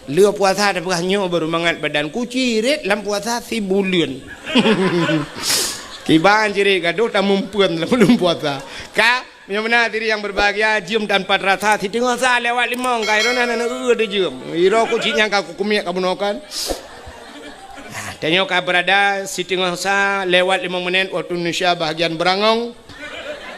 Le puasa tapeugah nyoe baru mangat badan ku cirét lam puasa sibuleuen. Kiban cirét gadôh tamumpeuen lam buleuen puasa. Ka, meunyoe meunan hadirin yang berbahagia, jeuem tanpa terasa siteungoh sa lewat limong ka, i droeneuh hana eu-eu teuh jeuem. I droe ku cit nyang ka kukumiek ka bunoe kan. Nah, tanyoe ka beurada siteungoh sa lewat limong menit waktu Indonesia bahagian beurangong.